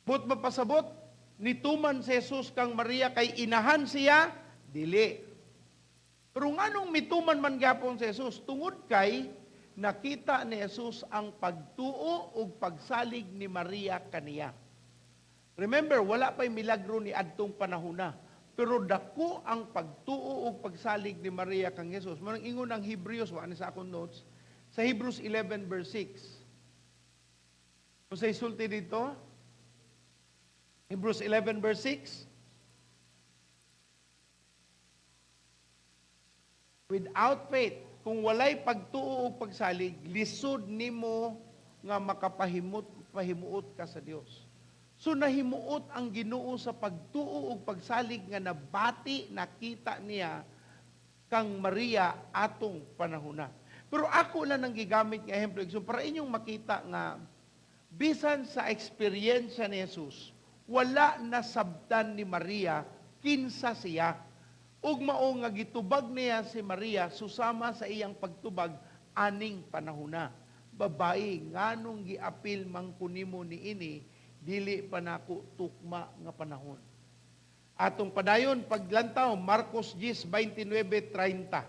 But mapasabot, nituman si Jesus kang Maria kay inahan siya? Dili. Pero nganong mituman man gyapon si Jesus? Tungod kay nakita ni Jesus ang pagtuo ug pagsalig ni Maria kaniya. Remember, wala pa'y milagro ni adtong panahon na. Pero dako ang pagtuo ug pagsalig ni Maria kang Jesus. Manang ingon ang Hebrews, wa ni sa akong notes, sa Hebrews 11 verse 6. Kung sa isulti dito, Hebrews 11 verse 6, "Without faith," kung walay pagtuo o pagsalig, lisod nimo nga makapahimut pahimuot ka sa Dios. So nahimuot ang Ginoo sa pagtuo ug pagsalig nga nabati, nakita niya kang Maria atong panahona. Pero ako lang ang gigamit nga ehemplo, so para inyong makita nga bisan sa eksperyensya ni Jesus, wala nasabtan ni Maria kinsa siya. Ug mao nga gitubag niya si Maria susama sa iyang pagtubag aning panahona. Babayi, nganong giapil man ko nimo niini, dili pa nako tukma nga panahon. Atong padayon paglantaw, Marcos 10:29-30.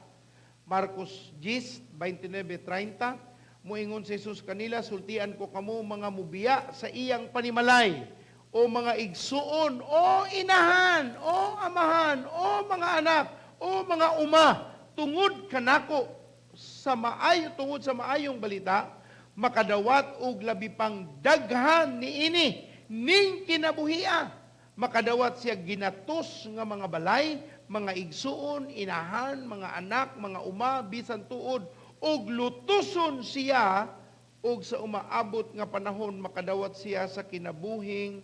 Marcos 10:29-30, muingon si Jesus kanila, "Sultian ko kamo, mga mubiya sa iyang panimalay o mga igsuon o inahan o amahan o mga anak o mga uma tungod kanako sa maayo, tungod sa maayong balita, makadawat og labi pang daghan niini ning kinabuhia. Makadawat siya ginatos nga mga balay, mga igsuon, inahan, mga anak, mga uma, bisan tuod og lutuson siya, og sa umaabot nga panahon makadawat siya sa kinabuhing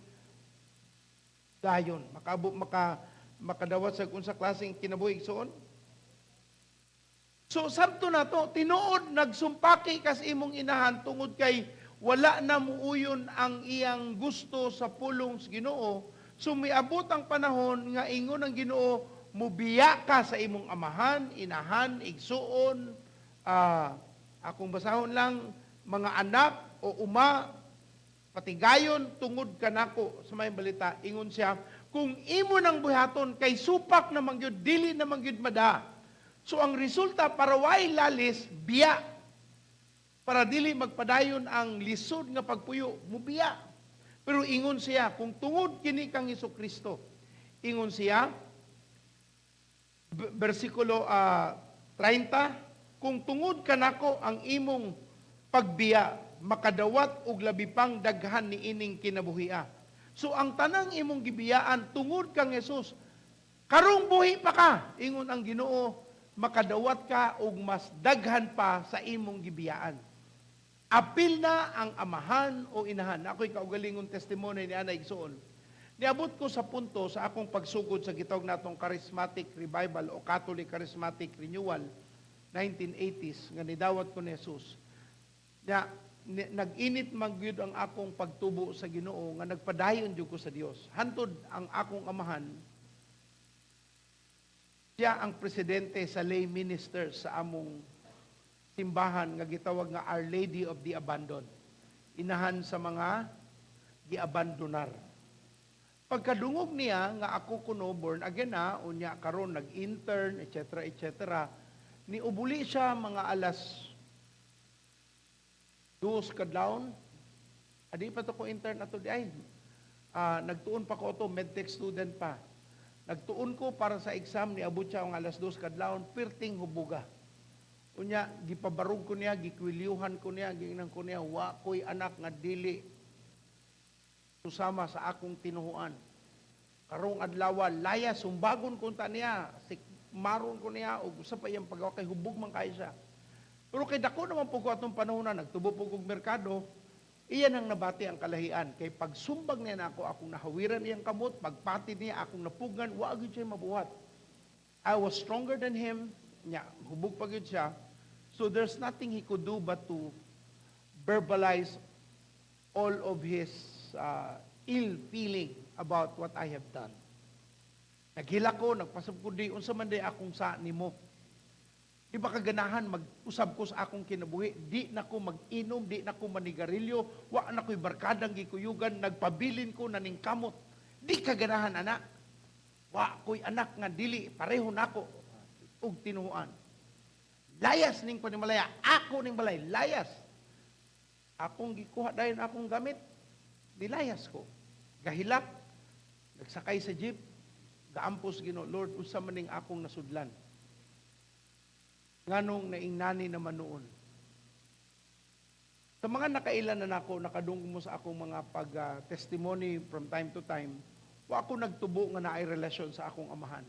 dayon." Makabot, makadawat sa unsa klaseng kinabuhi, igsuon? So sabto na to, tinuod nagsumpaki kas imong inahan tungod kay wala na muuyon ang iyang gusto sa pulong sa Ginoo. So miabot ang panahon nga ingon ang Ginoo, mubiya ka sa imong amahan, inahan, igsuon, akong basahon lang, mga anak o uma, patigayon tungod kanako sa maayong balita. Ingon siya, kung imo nang buhaton kay supak na mangyud, dili na mangyud mada. So ang resulta, para way lalis, biya. Para dili magpadayon ang lisod nga pagpuyo, mubiya. Pero ingon siya, kung tungod kini kang Kristo, ingon siya, versikulo 30, kung tungod kanako ang imong pagbiya, makadawat og labi pang daghan ni ining kinabuhia. So ang tanang imong gibiyaan tungod kang Jesus, karong buhi pa ka, ingon ang Ginoo, makadawat ka og mas daghan pa sa imong gibiyaan. Apil na ang amahan o inahan. Ako'y kaugalingong testimony ni Ana, igsuon. Niabot ko sa punto sa akong pagsugod sa gitawag natong Charismatic Revival o Catholic Charismatic Renewal 1980s nga nidawat ko ni Jesus. Ya, nag-init man gyud ang akong pagtubo sa Ginoo nga nagpadayon jud ko sa Dios. Hantod ang akong amahan, siya ang presidente sa lay ministers sa among simbahan nga gitawag nga Our Lady of the Abandoned. Inahan sa mga giabandonar. Pagkadungog niya nga ako kuno born again na, unya karon nag-intern, etc., etc., niubuli siya mga 2:00 kadlawon. Adi pa to ko intern ato di ay. Nagtuon pa ko ato, medtech student pa. Nagtuon ko para sa exam, niabot siya ang 2:00 kadlawon, pirting hubuga. Unya, gipabarog ko niya, gikwilyuhan ko niya, giingnan ko niya, "Wa ko'y anak nga dili susama sa akong tinuhuan. Karong adlaw, layas, sumbagon ko ta niya, maron ko niya, ug sa pa iyang pagawa kay hubog man kayo siya." Pero kay dako naman po ko atong panahon na nagtubo po kog merkado, iyan ang nabati ang kalahian. Kay pagsumbag niya na ako, akong nahawiran iyang kamot, pagpati niya, akong napugan, wa gyud siya mabuhat. I was stronger than him, niya, hubog pa gyud siya. So there's nothing he could do but to verbalize all of his ill feeling about what I have done. Naghilak ko, nagpasab ko di, unsa man di akong sa nimo. Di ba kaganahan mag-usab ko sa akong kinabuhi? Di na ko mag-inom, di na ko manigarilyo, wa na ko'y barkadang gikuyugan, nagpabilin ko na ning kamot. Di kaganahan, anak. Wa ko'y anak nga dili, pareho nako og tinuhuan. Layas ning panimalaya, ako ning balay, layas. Akong gikuha dayon akong gamit, nilayas ko. Gahilak, nagsakay sa jeep, gaampos Ginoo, "Lord, unsa man ning akong nasudlan? Nganong naingnani naman noon?" Sa mga nakailan na nako, nakadungog mo sa akong mga pag-testimony from time to time, wa ako nagtubo nga naay relasyon sa akong amahan.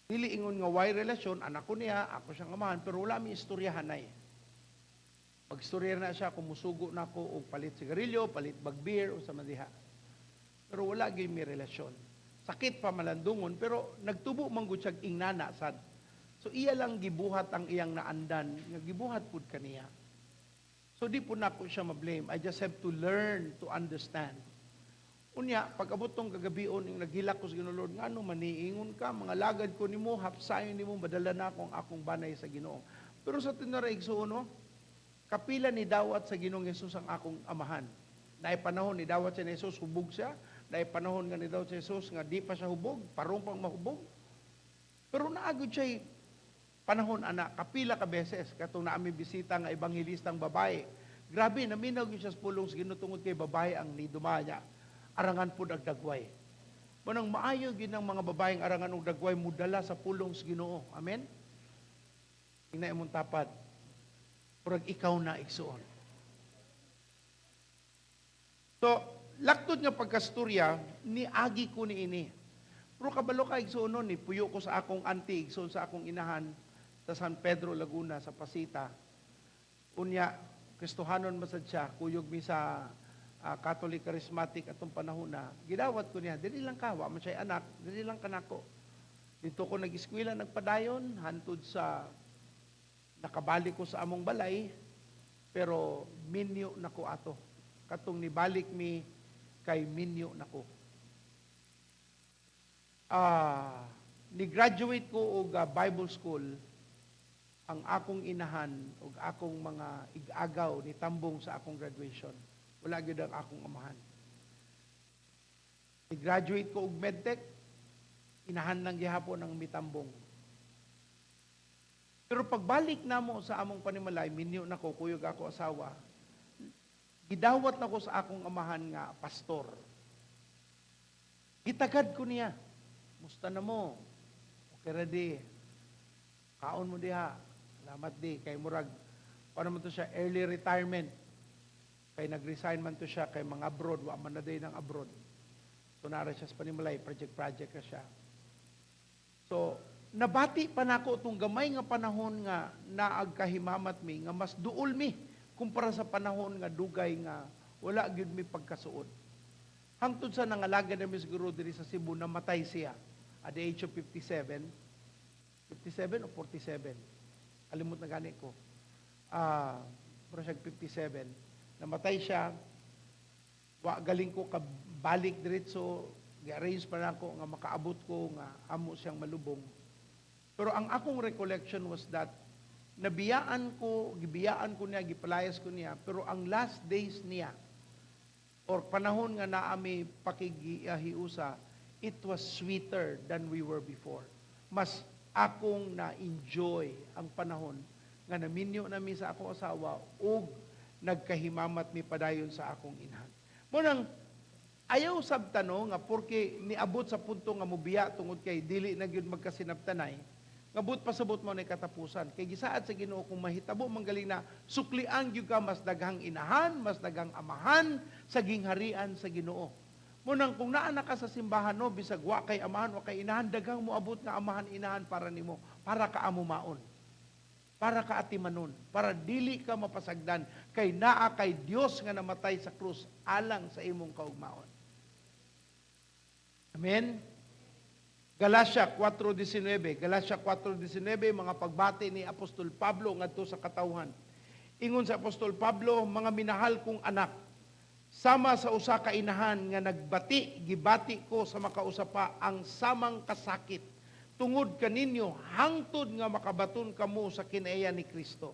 Dili ingon nga way relasyon, anak ko niya, ako siyang amahan, pero wala mi istoryahanay. Pagstorya na siya, kung musugo na ako og palit sigarilyo, palit bag beer, o sa madiha. Pero wala gyud mi relasyon. Sakit pa malandungon, pero nagtubo man gud siyag ingnana sad. So iya lang gibuhat ang iyang naandan, nga gibuhat pud kaniya. So di po nako siya ma-blame. I just have to learn to understand. Unya, pag abot tong kagabion, yung naghilak ko sa Ginoo, "Lord, ngano maniingon ka, mga lagad ko nimo, hapsayon nimo, madala na akong akong banay sa Ginoo." Pero sa tinuod, igsuon, no, kapila ni dawat sa Ginoong Hesus ang akong amahan. Naay panahon ni dawat siya ni Jesus, hubog siya. Naay panahon nga ni dawat si Jesus nga di pa siya hubog, parong pang mahubog. Pero naa gyud siya panahon ana, kapila ka beses katong naami bisita nga ebanghelistang babae. Grabe, naminaw gyud siya sa pulong sa Ginoo tungod kay babae ang nidumaya. Arangan pud ag dagway. Manang maayo gyud ng mga babaeng arangan og dagway mudala sa pulong sa Ginoo. Amen. Ingna imong tapad. Murag ikaw na, igsuon. So, laktod nga pagkastorya, niagi ko ni ini. Pero kabalo ka, igsuon, no, ni puyo ko sa akong auntie, igsuon, sa akong inahan sa San Pedro, Laguna, sa Pasita. Unya, Kristohanon man sad siya, kuyog mi sa Catholic Charismatic atong panahon na, gidawat ko niya, "Dili lang ka, wa man siya anak, dili lang kanako." Dito ko nag-eskwela, nagpadayon, hantud sa nakabalik ko sa among balay, pero minyo na ko ato. Katong nibalik mi kay minyo na ko. Ni-graduate ko og Bible school, ang akong inahan ug akong mga igagaw ni tambong sa akong graduation. Wala gyud ang akong amahan. Ni-graduate ko og medtech, inahan lang gihapon ang mitambong. Pero pagbalik namo sa among panimalay, minyo na ko, kuyog ako asawa, gidawat na ko sa akong amahan nga pastor. Gitagad ko niya. "Musta na mo? Okay ready. Kaon mo diha. Salamat di." Kay murag, paano man to siya, early retirement. Kay nag-resign man to siya kay mga abroad, wa man na day ng abroad. So nara siya sa panimalay, project-project ka siya. So, nabati pa nako itong gamay nga panahon nga naagkahimamat mi, nga mas duol mi kumpara sa panahon nga dugay nga wala gyud mi pagkasuod. Hangtod sa nangalaga na mi siguro diri sa Cebu, namatay siya at the age of 57. 57 o 47? Kalimot na gani ko. Ah, pero siya 57. Namatay siya. Wa galing ko kabalik diretso, gi-arrange pa nako nga makaabot ko nga amo siyang malubong. Pero ang akong recollection was that nabiyaan ko, gibiyaan ko niya, gipalayas ko niya, pero ang last days niya or panahon nga naami pakigihiusa, it was sweeter than we were before. Mas akong na-enjoy ang panahon nga naminyo nami sa akong asawa ug nagkahimamat mi padayon sa akong inahan. Mao nang ayaw sabtano nga porke niabot sa punto nga mubiya tungod kay dili na gyud magkasinabtanay, nga buot pasabot mo na katapusan. Kay gisaad sa Ginoo, kung mahitabo manggaling na suklian gyud ka mas daghang inahan, mas daghang amahan sa gingharian sa Ginoo. Mao nang kung naa na ka sa simbahan, no, bisag wa kay amahan, wa kay inahan, daghang moabot nga amahan, inahan para nimo, para ka amumaon, para ka atimanon, para dili ka mapasagdan kay naa kay Dios nga namatay sa krus alang sa imong kaugmaon. Amen. Galatia 4:19, Galatia 4:19, mga pagbati ni Apostol Pablo ngadto sa katawhan. Ingon sa Apostol Pablo, "Mga minahal kong anak, sama sa usa ka inahan nga nagbati, gibati ko sa makausa pa ang samang kasakit tungod kaninyo hangtod nga makabaton kamo sa kinaiya ni Kristo."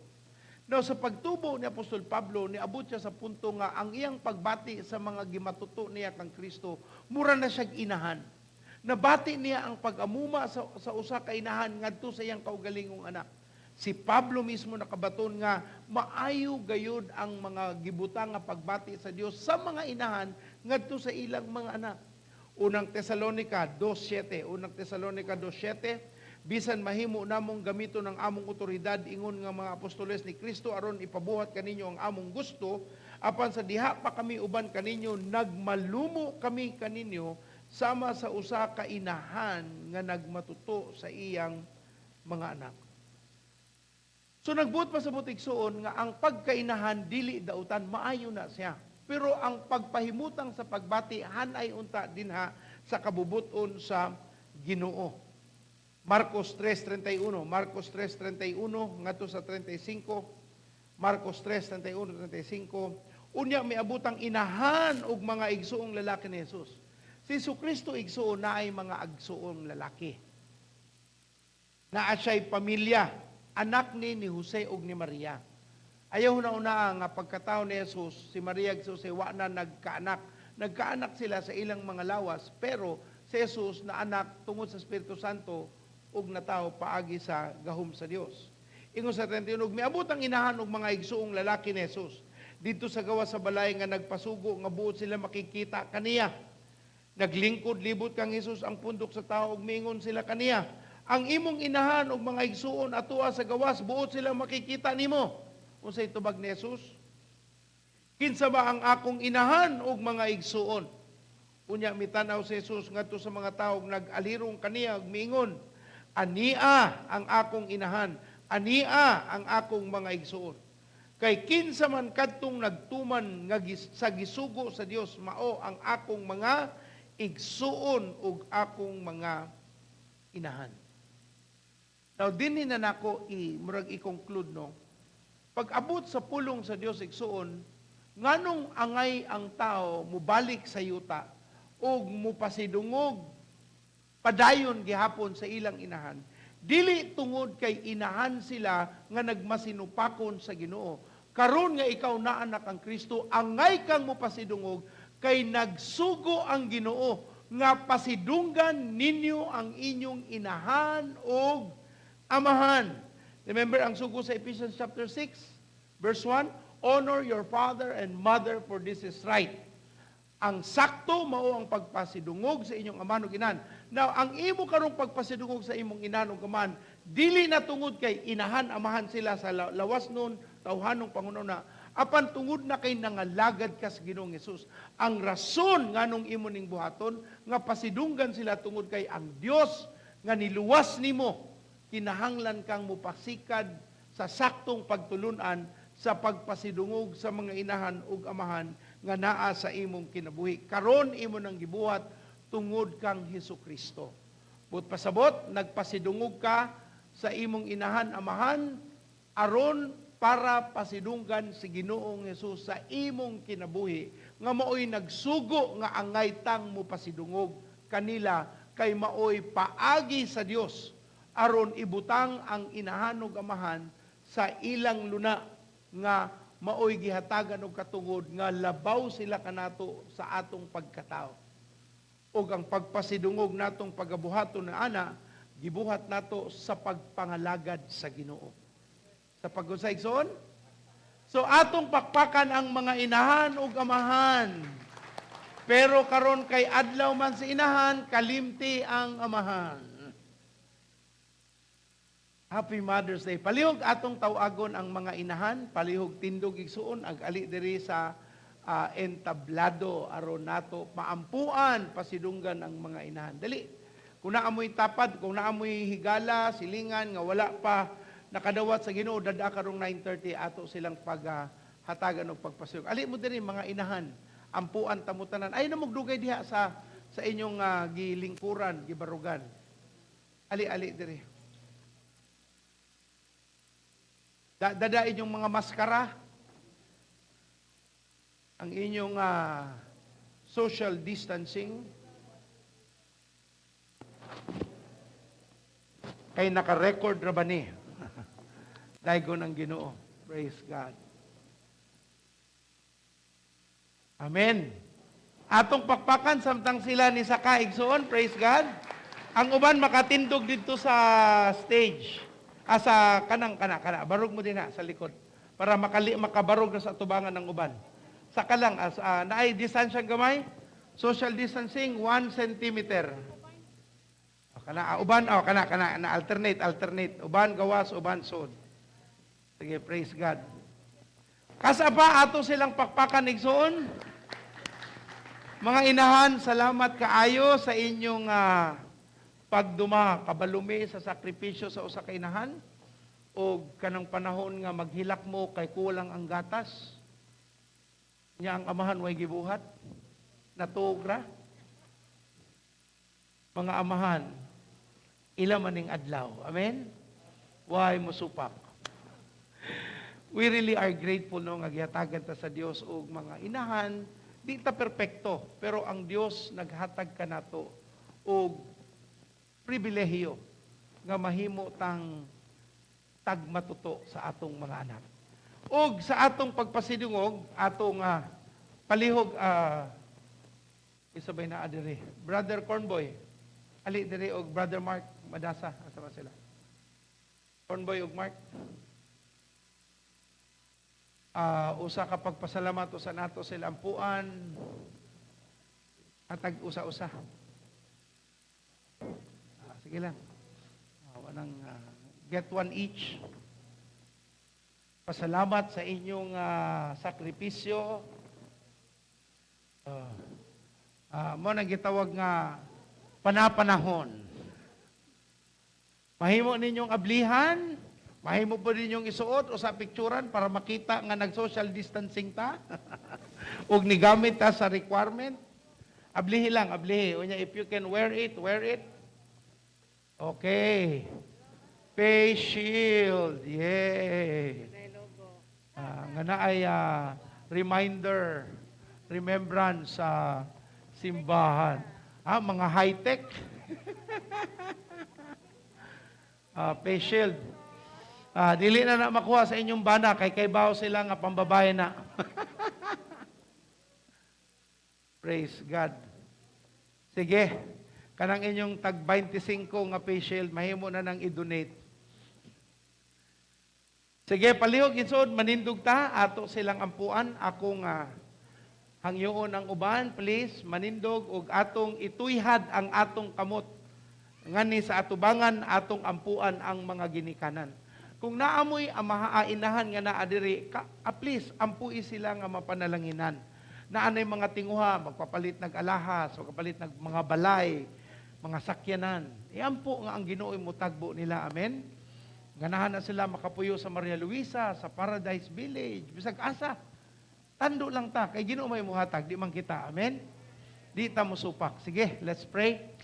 Now, sa pagtubo ni Apostol Pablo, niabot siya sa punto nga ang iyang pagbati sa mga gimatuto niya kang Kristo, mura na siyang inahan. Nabati niya ang pag-amuma sa usa ka inahan ngadto sa iyang kaugalingong anak. Si Pablo mismo nakabaton nga maayo gayud ang mga gibutang nga pagbati sa Dios sa mga inahan ngadto sa ilang mga anak. Unang Tesalonika 2:7, Unang Tesalonika 2:7, "Bisan mahimo namong gamiton ang among otoridad ingon nga mga apostoles ni Kristo aron ipabuhat kaninyo ang among gusto, apan sa diha pa kami uban kaninyo, nagmalumo kami kaninyo sama sa usa ka inahan nga nagmatuto sa iyang mga anak." So nagbuot pasabot, igsuon, nga ang pagkainahan dili dautan, maayo na siya. Pero ang pagpahimutang sa pagbati hanay unta dinha sa kabubuton sa Ginoo. Marcos 3:31, Marcos 3:31 ngadto sa 35, Marcos 3:31 35. Unya miabot ang inahan og mga igsuong lalaki ni Jesus. Si Jesucristo, igsuon, naay mga agsuong lalaki. Naa siya'y pamilya. Anak ni Jose ug ni Maria. Ayaw na una nga pagkatao ni Jesus, si Maria ug si Jose wa na nagkaanak. Nagkaanak sila sa ilang mga lawas, pero si Jesus na anak tungod sa Espiritu Santo ug natawo paagi sa gahom sa Dios. Ingon sa 31, ug miabot ang inahan og mga igsuong lalaki ni Jesus didto sa gawas sa balay nga nagpasugo nga buot sila makikita kaniya. Naglingkod libot kang Jesus ang pundok sa tao ug miingon sila kaniya, "Ang imong inahan ug mga igsuon atoa sa gawas, buot sila makikita nimo." Unsay tubag ni Jesus? "Kinsa ba ang akong inahan ug mga igsuon?" Unya mitanaw si Jesus ngadto sa mga tawo nag-alirong kaniya ug miingon, "Ania ang akong inahan, ania ang akong mga igsuon. Kay kinsa man kadtong nagtuman nga sa gisugo sa Dios, mao ang akong mga igsuon ug akong mga inahan." Now dinhi na nako i murag i-conclude, no. Pag-abot sa pulong sa Dios, igsuon, nganong angay ang tao mubalik sa yuta ug mupasidungog padayon gihapon sa ilang inahan? Dili tungod kay inahan sila nga nagmasinupakon sa Ginoo. Karon nga ikaw naa na kang Kristo, angay kang mupasidungog kay nagsugo ang Ginoo nga pasidunggan ninyo ang inyong inahan ug amahan. Remember ang sugo sa Ephesians chapter 6, verse 1, "Honor your father and mother, for this is right." Ang sakto mao ang pagpasidungog sa inyong amahan ug inahan. Now, ang imo karong pagpasidungog sa imong inahan ug amahan, dili na tungod kay inahan amahan sila sa lawas nun, tawhanong panguna, apan tungod na kay nangalagad ka sa Ginoong Hesus. Ang rason nganong imo ning buhaton nga pasidunggan sila, tungod kay ang Dios nga niluwas nimo, kinahanglan kang mupasikad sa saktong pagtulunan sa pagpasidungog sa mga inahan ug amahan nga naa sa imong kinabuhi. Karon imo nang gibuhat tungod kang Hesus Kristo. But pasabot, nagpasidungog ka sa imong inahan amahan aron para pasidunggan si Ginoong Hesus sa imong kinabuhi nga maoy nagsugo nga angay tang mo pasidungog kanila, kay maoy paagi sa Dios aron ibutang ang inahan ug amahan sa ilang luna nga maoy gihatagan og katungod nga labaw sila kanato sa atong pagkatao. Ug ang pagpasidungog natong pagabuhaton na ana, gibuhat nato sa pagpangalagad sa Ginoo. Sa pag-unsa, igsoon? So atong pakpakan ang mga inahan ug amahan. Pero karon kay adlaw man sa inahan, kalimti ang amahan. Happy Mother's Day. Palihog atong tawagon ang mga inahan, palihog tindog, igsuon, ag ali diri sa entablado aron nato maampuan, pasidunggan ang mga inahan. Dali. Kung naamoy tapad, kung naamoy higala, silingan nga wala pa nakadawat sa Ginoo, dada karong 9:30, ato silang paghatagan og pagpasidungog. Ali mo diri, mga inahan, ampuan ta mo tanan. Ay na mugdugay diha sa inyong gilingkuran, gibarugan. Ali ali diri. Dada inyong mga maskara, ang inyong social distancing, kay naka-record ra ba ni? Daigon ang Ginoo. Praise God. Amen. Atong pakpakan samtang sila ni saka, igsuon, praise God. Ang uban makatindog dito sa stage. Asa kanang kana kana barog mo din na sa likod para makabarog na sa atubangan ng uban. Saka lang as naay distansya gamay, social distancing 1 centimeter. O, kana uban, oh, kana kana na alternate alternate, uban gawas, uban sud. Sige, praise God. Kasa pa ato silang pakpakan, igsoon. Mga inahan, salamat kaayo sa inyong pagduma, kabalumi sa sakripisyo sa usa ka inahan o kanang panahon nga maghilak mo kay kulang ang gatas. Nya ang amahan way gibuhat, natuog ra. Mga amahan, ila maning adlaw. Amen? Why mo supak? We really are grateful, no, nga gihatagan ta sa Dios og mga inahan. Di ta perpekto, pero ang Dios naghatag kanato og pribilehiyo nga mahimo tang Tagmatuto sa atong mga anak. Ug sa atong pagpasidungog, atong palihog, isabay na diri. Brother Cornboy, ali diri og Brother Mark Madasa, asa ba sila? Cornboy ug Mark. Usa ka pagpasalamat usa nato sila ampuan hatag usa-usa. Sige lang. Wanang get one each. Pasalamat sa inyong sakripisyo. Mo nang gitawag nga panapanahon. Mahimo ninyong ablihan, mahimo po ninyong isuot o sa picturan para makita nga nag-social distancing ta. Ug nigamit ta sa requirement. Ablihi lang, ablihi. Unya, if you can wear it, wear it. Okay. Face shield. Yay. Nga na ay reminder, remembrance sa simbahan. Mga high-tech. Face shield. Dili na na makuha sa inyong bana kay bawo sila nga pambabae na. Praise God. Sige. Kanang inyong tag 25 nga face shield, mahimo na nang i-donate. Sige, palihog igsoon, manindog ta, ato silang ampuan, ako nga hangyoon ang uban, please, manindog og atong ituyhad ang atong kamot. Ngani sa atubangan, atong ampuan ang mga ginikanan. Kung naamoy amaha inahan nga naa diri, please, ampui sila nga mapanalanginan. Naanay mga tinguha, magpapalit nag alahas, magpapalit nag mga balay, mga sakyanan. Iampo nga ang Ginoo mutagbo nila, amen? Ganahan na sila makapuyo sa Maria Luisa, sa Paradise Village, bisag asa. Tando lang ta, kay Ginoo may muhatag, di man kita, amen? Di ta mosupak. Sige, let's pray.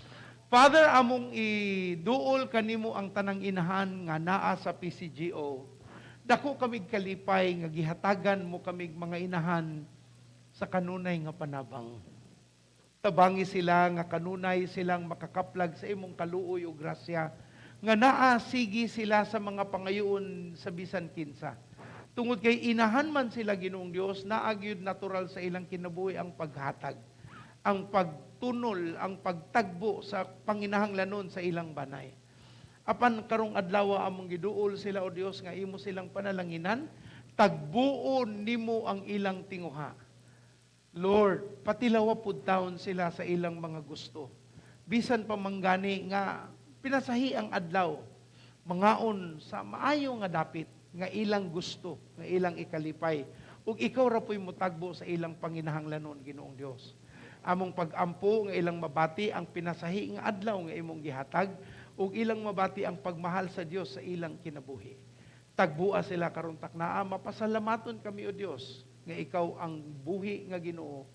Father, among iduol kanimo ang tanang inahan nga naa sa PCGO. Dako kamig kalipay nga gihatagan mo kamig mga inahan sa kanunay nga panabang. Tabangi sila nga kanunay silang makakaplag sa imong kaluoy o grasya nga naa sige sila sa mga pangayoon sa bisan kinsa. Tungod kay inahan man sila Ginoong Dios, naa gyud natural sa ilang kinabuhi ang paghatag, ang pagtunol, ang pagtagbo sa panginahanglanon sa ilang banay. Apan karong adlaw among giduol sila o Dios nga imo silang panalanginan, tagbuon nimo ang ilang tinguha. Lord, patilawa pud taon sila sa ilang mga gusto. Bisan pa manggani nga pinasahi ang adlaw, mangaon sa maayo nga dapit nga ilang gusto, nga ilang ikalipay. Ug ikaw ra puy motagbo sa ilang panginahanglanon, Ginoong Dios. Among pag-ampo nga ilang mabati ang pinasahi nga adlaw nga imong gihatag ug ilang mabati ang pagmahal sa Dios sa ilang kinabuhi. Tagbua sila karon taknaa, mapasalamaton kami o Dios nga ikaw ang buhi nga Ginoo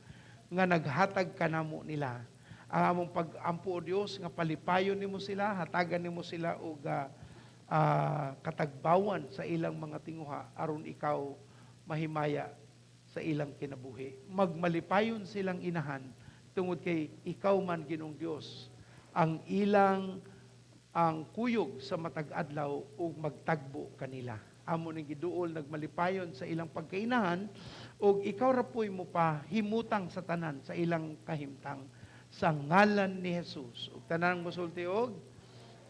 nga naghatag kanamo nila. Ang among pag-ampo o Dios nga palipayon nimo sila, hatagan nimo sila og katagbawan sa ilang mga tinguha aron ikaw mahimaya sa ilang kinabuhi. Magmalipayon silang inahan tungod kay ikaw man Ginoong Dios ang ilang ang kuyog sa matag adlaw ug magtagbo kanila. Amo ning giduol nagmalipayon sa ilang pagkainahan ug ikaw ra puy mo pa himutang sa tanan sa ilang kahimtang sa ngalan ni Jesus. Ug tanang mosulti og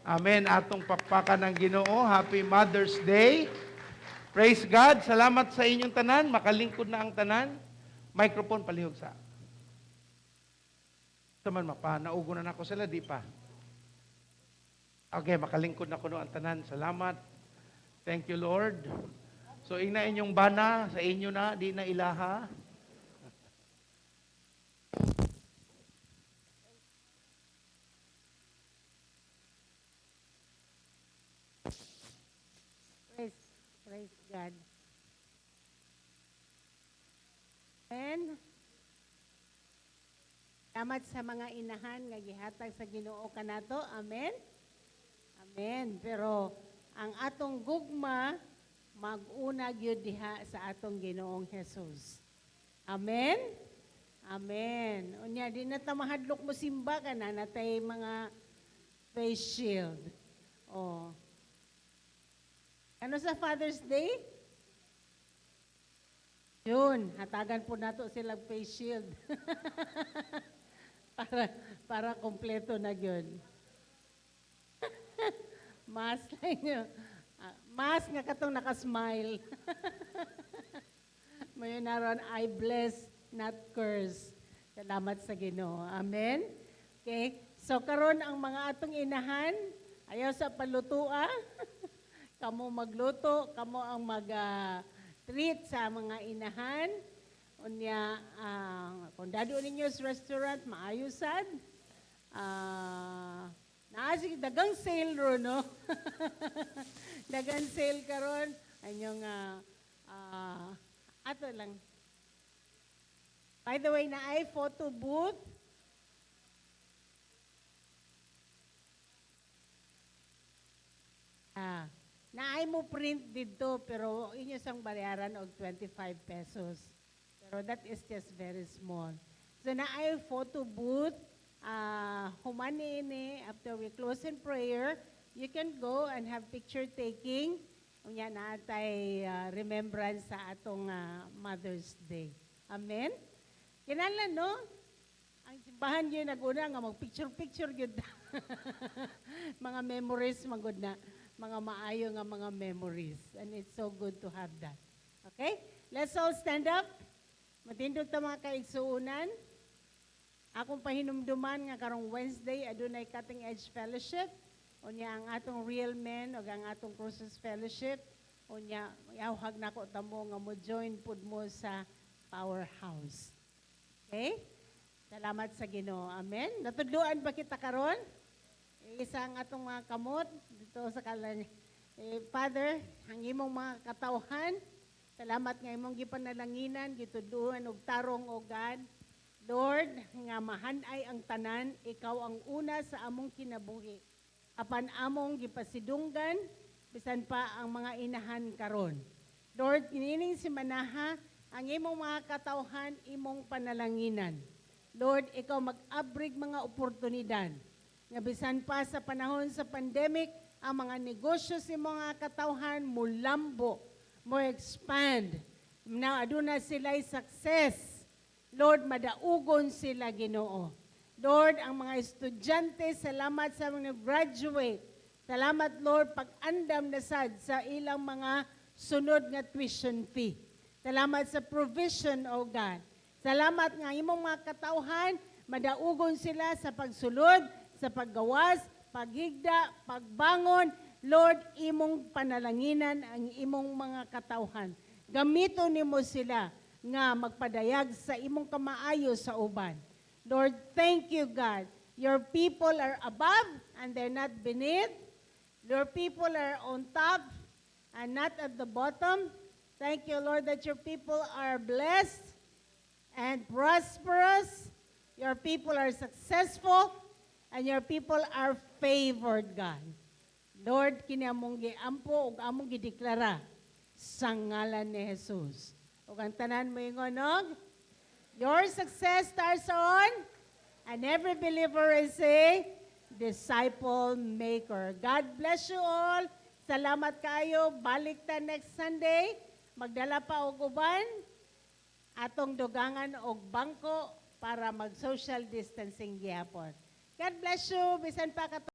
amen. Atong pakpakan ng Ginoo. Happy Mother's Day. Praise God. Salamat sa inyong tanan. Makalingkod na ang tanan. Microphone palihog sa. Taman mapa, naugo na nako sila, di pa. Okay, makalingkod na kuno ang tanan. Salamat. Thank you, Lord. So, ina inyong bana, sa inyo na, di na ilaha. Praise God. Amen. Salamat sa mga inahan nga gihatag sa Ginoo kanato. Amen. Amen. Pero ang atong gugma mag-una gyud diha sa atong Ginoong Jesus. Amen. Amen. Unya di na ta mahadlok mo simba ka na natay mga face shield. Oh. Ano sa Father's Day? Yun, hatagan po nato sila face shield para kompleto na yun. Mask lang yun. Ah, mask nga katong nakasmile. Mayon naron, "I bless, not curse." Salamat sa Ginoo. Amen. Okay? So karon ang mga atong inahan, ayaw sa palutua. Kamo magluto, kamo ang mag treat sa mga inahan. Unya, kung dado ninyo sa restaurant, maayo sad. Naa sige dagang sale ro, no? Dagang sale karon anyong ato lang. By the way, naay photo booth. Naay mo print dito pero inyo sang bayaran og 25 pesos. Pero that is just very small. So naay photo booth, human ini after we close in prayer, you can go and have picture taking. Unya naa tay remembrance sa atong Mother's Day. Amen. Kinahanglan, no? Ang simbahan yun naguna nga mag-picture-picture gyud. Mga memories magud na, mga maayo nga mga memories. And it's so good to have that. Okay? Let's all stand up. Matindog ta, mga kaigsuunan. Akong pahinumduman nga karong Wednesday adunay Cutting Edge Fellowship. Unya ang atong Real Men ug ang atong Cruces Fellowship. Unya yawhag nako tamo nga mo join pud mo sa Powerhouse. Okay? Salamat sa Ginoo. Amen. Natudluan ba kita karon? Isa ang atong mga kamot dito sa kalan. Eh, Father, ang imong mga katawhan, salamat nga imong gipanalanginan, gitudluan og tarong, o God. Lord, nga mahanay ang tanan, ikaw ang una sa among kinabuhi. Apan among gipasidunggan, bisan pa ang mga inahan karon. Lord, niining simanaha, ang imong mga katawhan, imong panalanginan. Lord, ikaw mag-abrig mga oportunidad. Nga bisan pa sa panahon sa pandemic, ang mga negosyo sa mga katawhan mulambo, mo expand. Now, aduna sila success. Lord, madaugon sila, Ginoo. Lord, ang mga estudyante, salamat sa mga graduate. Salamat, Lord, pag-andam na sad sa ilang mga sunod nga tuition fee. Salamat sa provision, O God. Salamat nga imong mga katawhan, madaugon sila sa pagsulod, sa paggawas, paghigda, pagbangon. Lord, imong panalanginan ang imong mga katawhan. Gamito nimo sila nga magpadayag sa imong kamaayo sa uban. Lord, thank you, God. Your people are above and they're not beneath. Your people are on top and not at the bottom. Thank you, Lord, that your people are blessed and prosperous. Your people are successful and your people are favored, God. Lord, kini among giampo ug among gideklara sa ngalan ni Jesus. Ug ang tanan moingon og, "Your success starts on," and every believer is a disciple maker. God bless you all. Salamat kayo. Balik ta next Sunday. Magdala pa og uban. Atong dugangan og bangko para mag-social distancing gihapon. God bless you. Bisan pa ka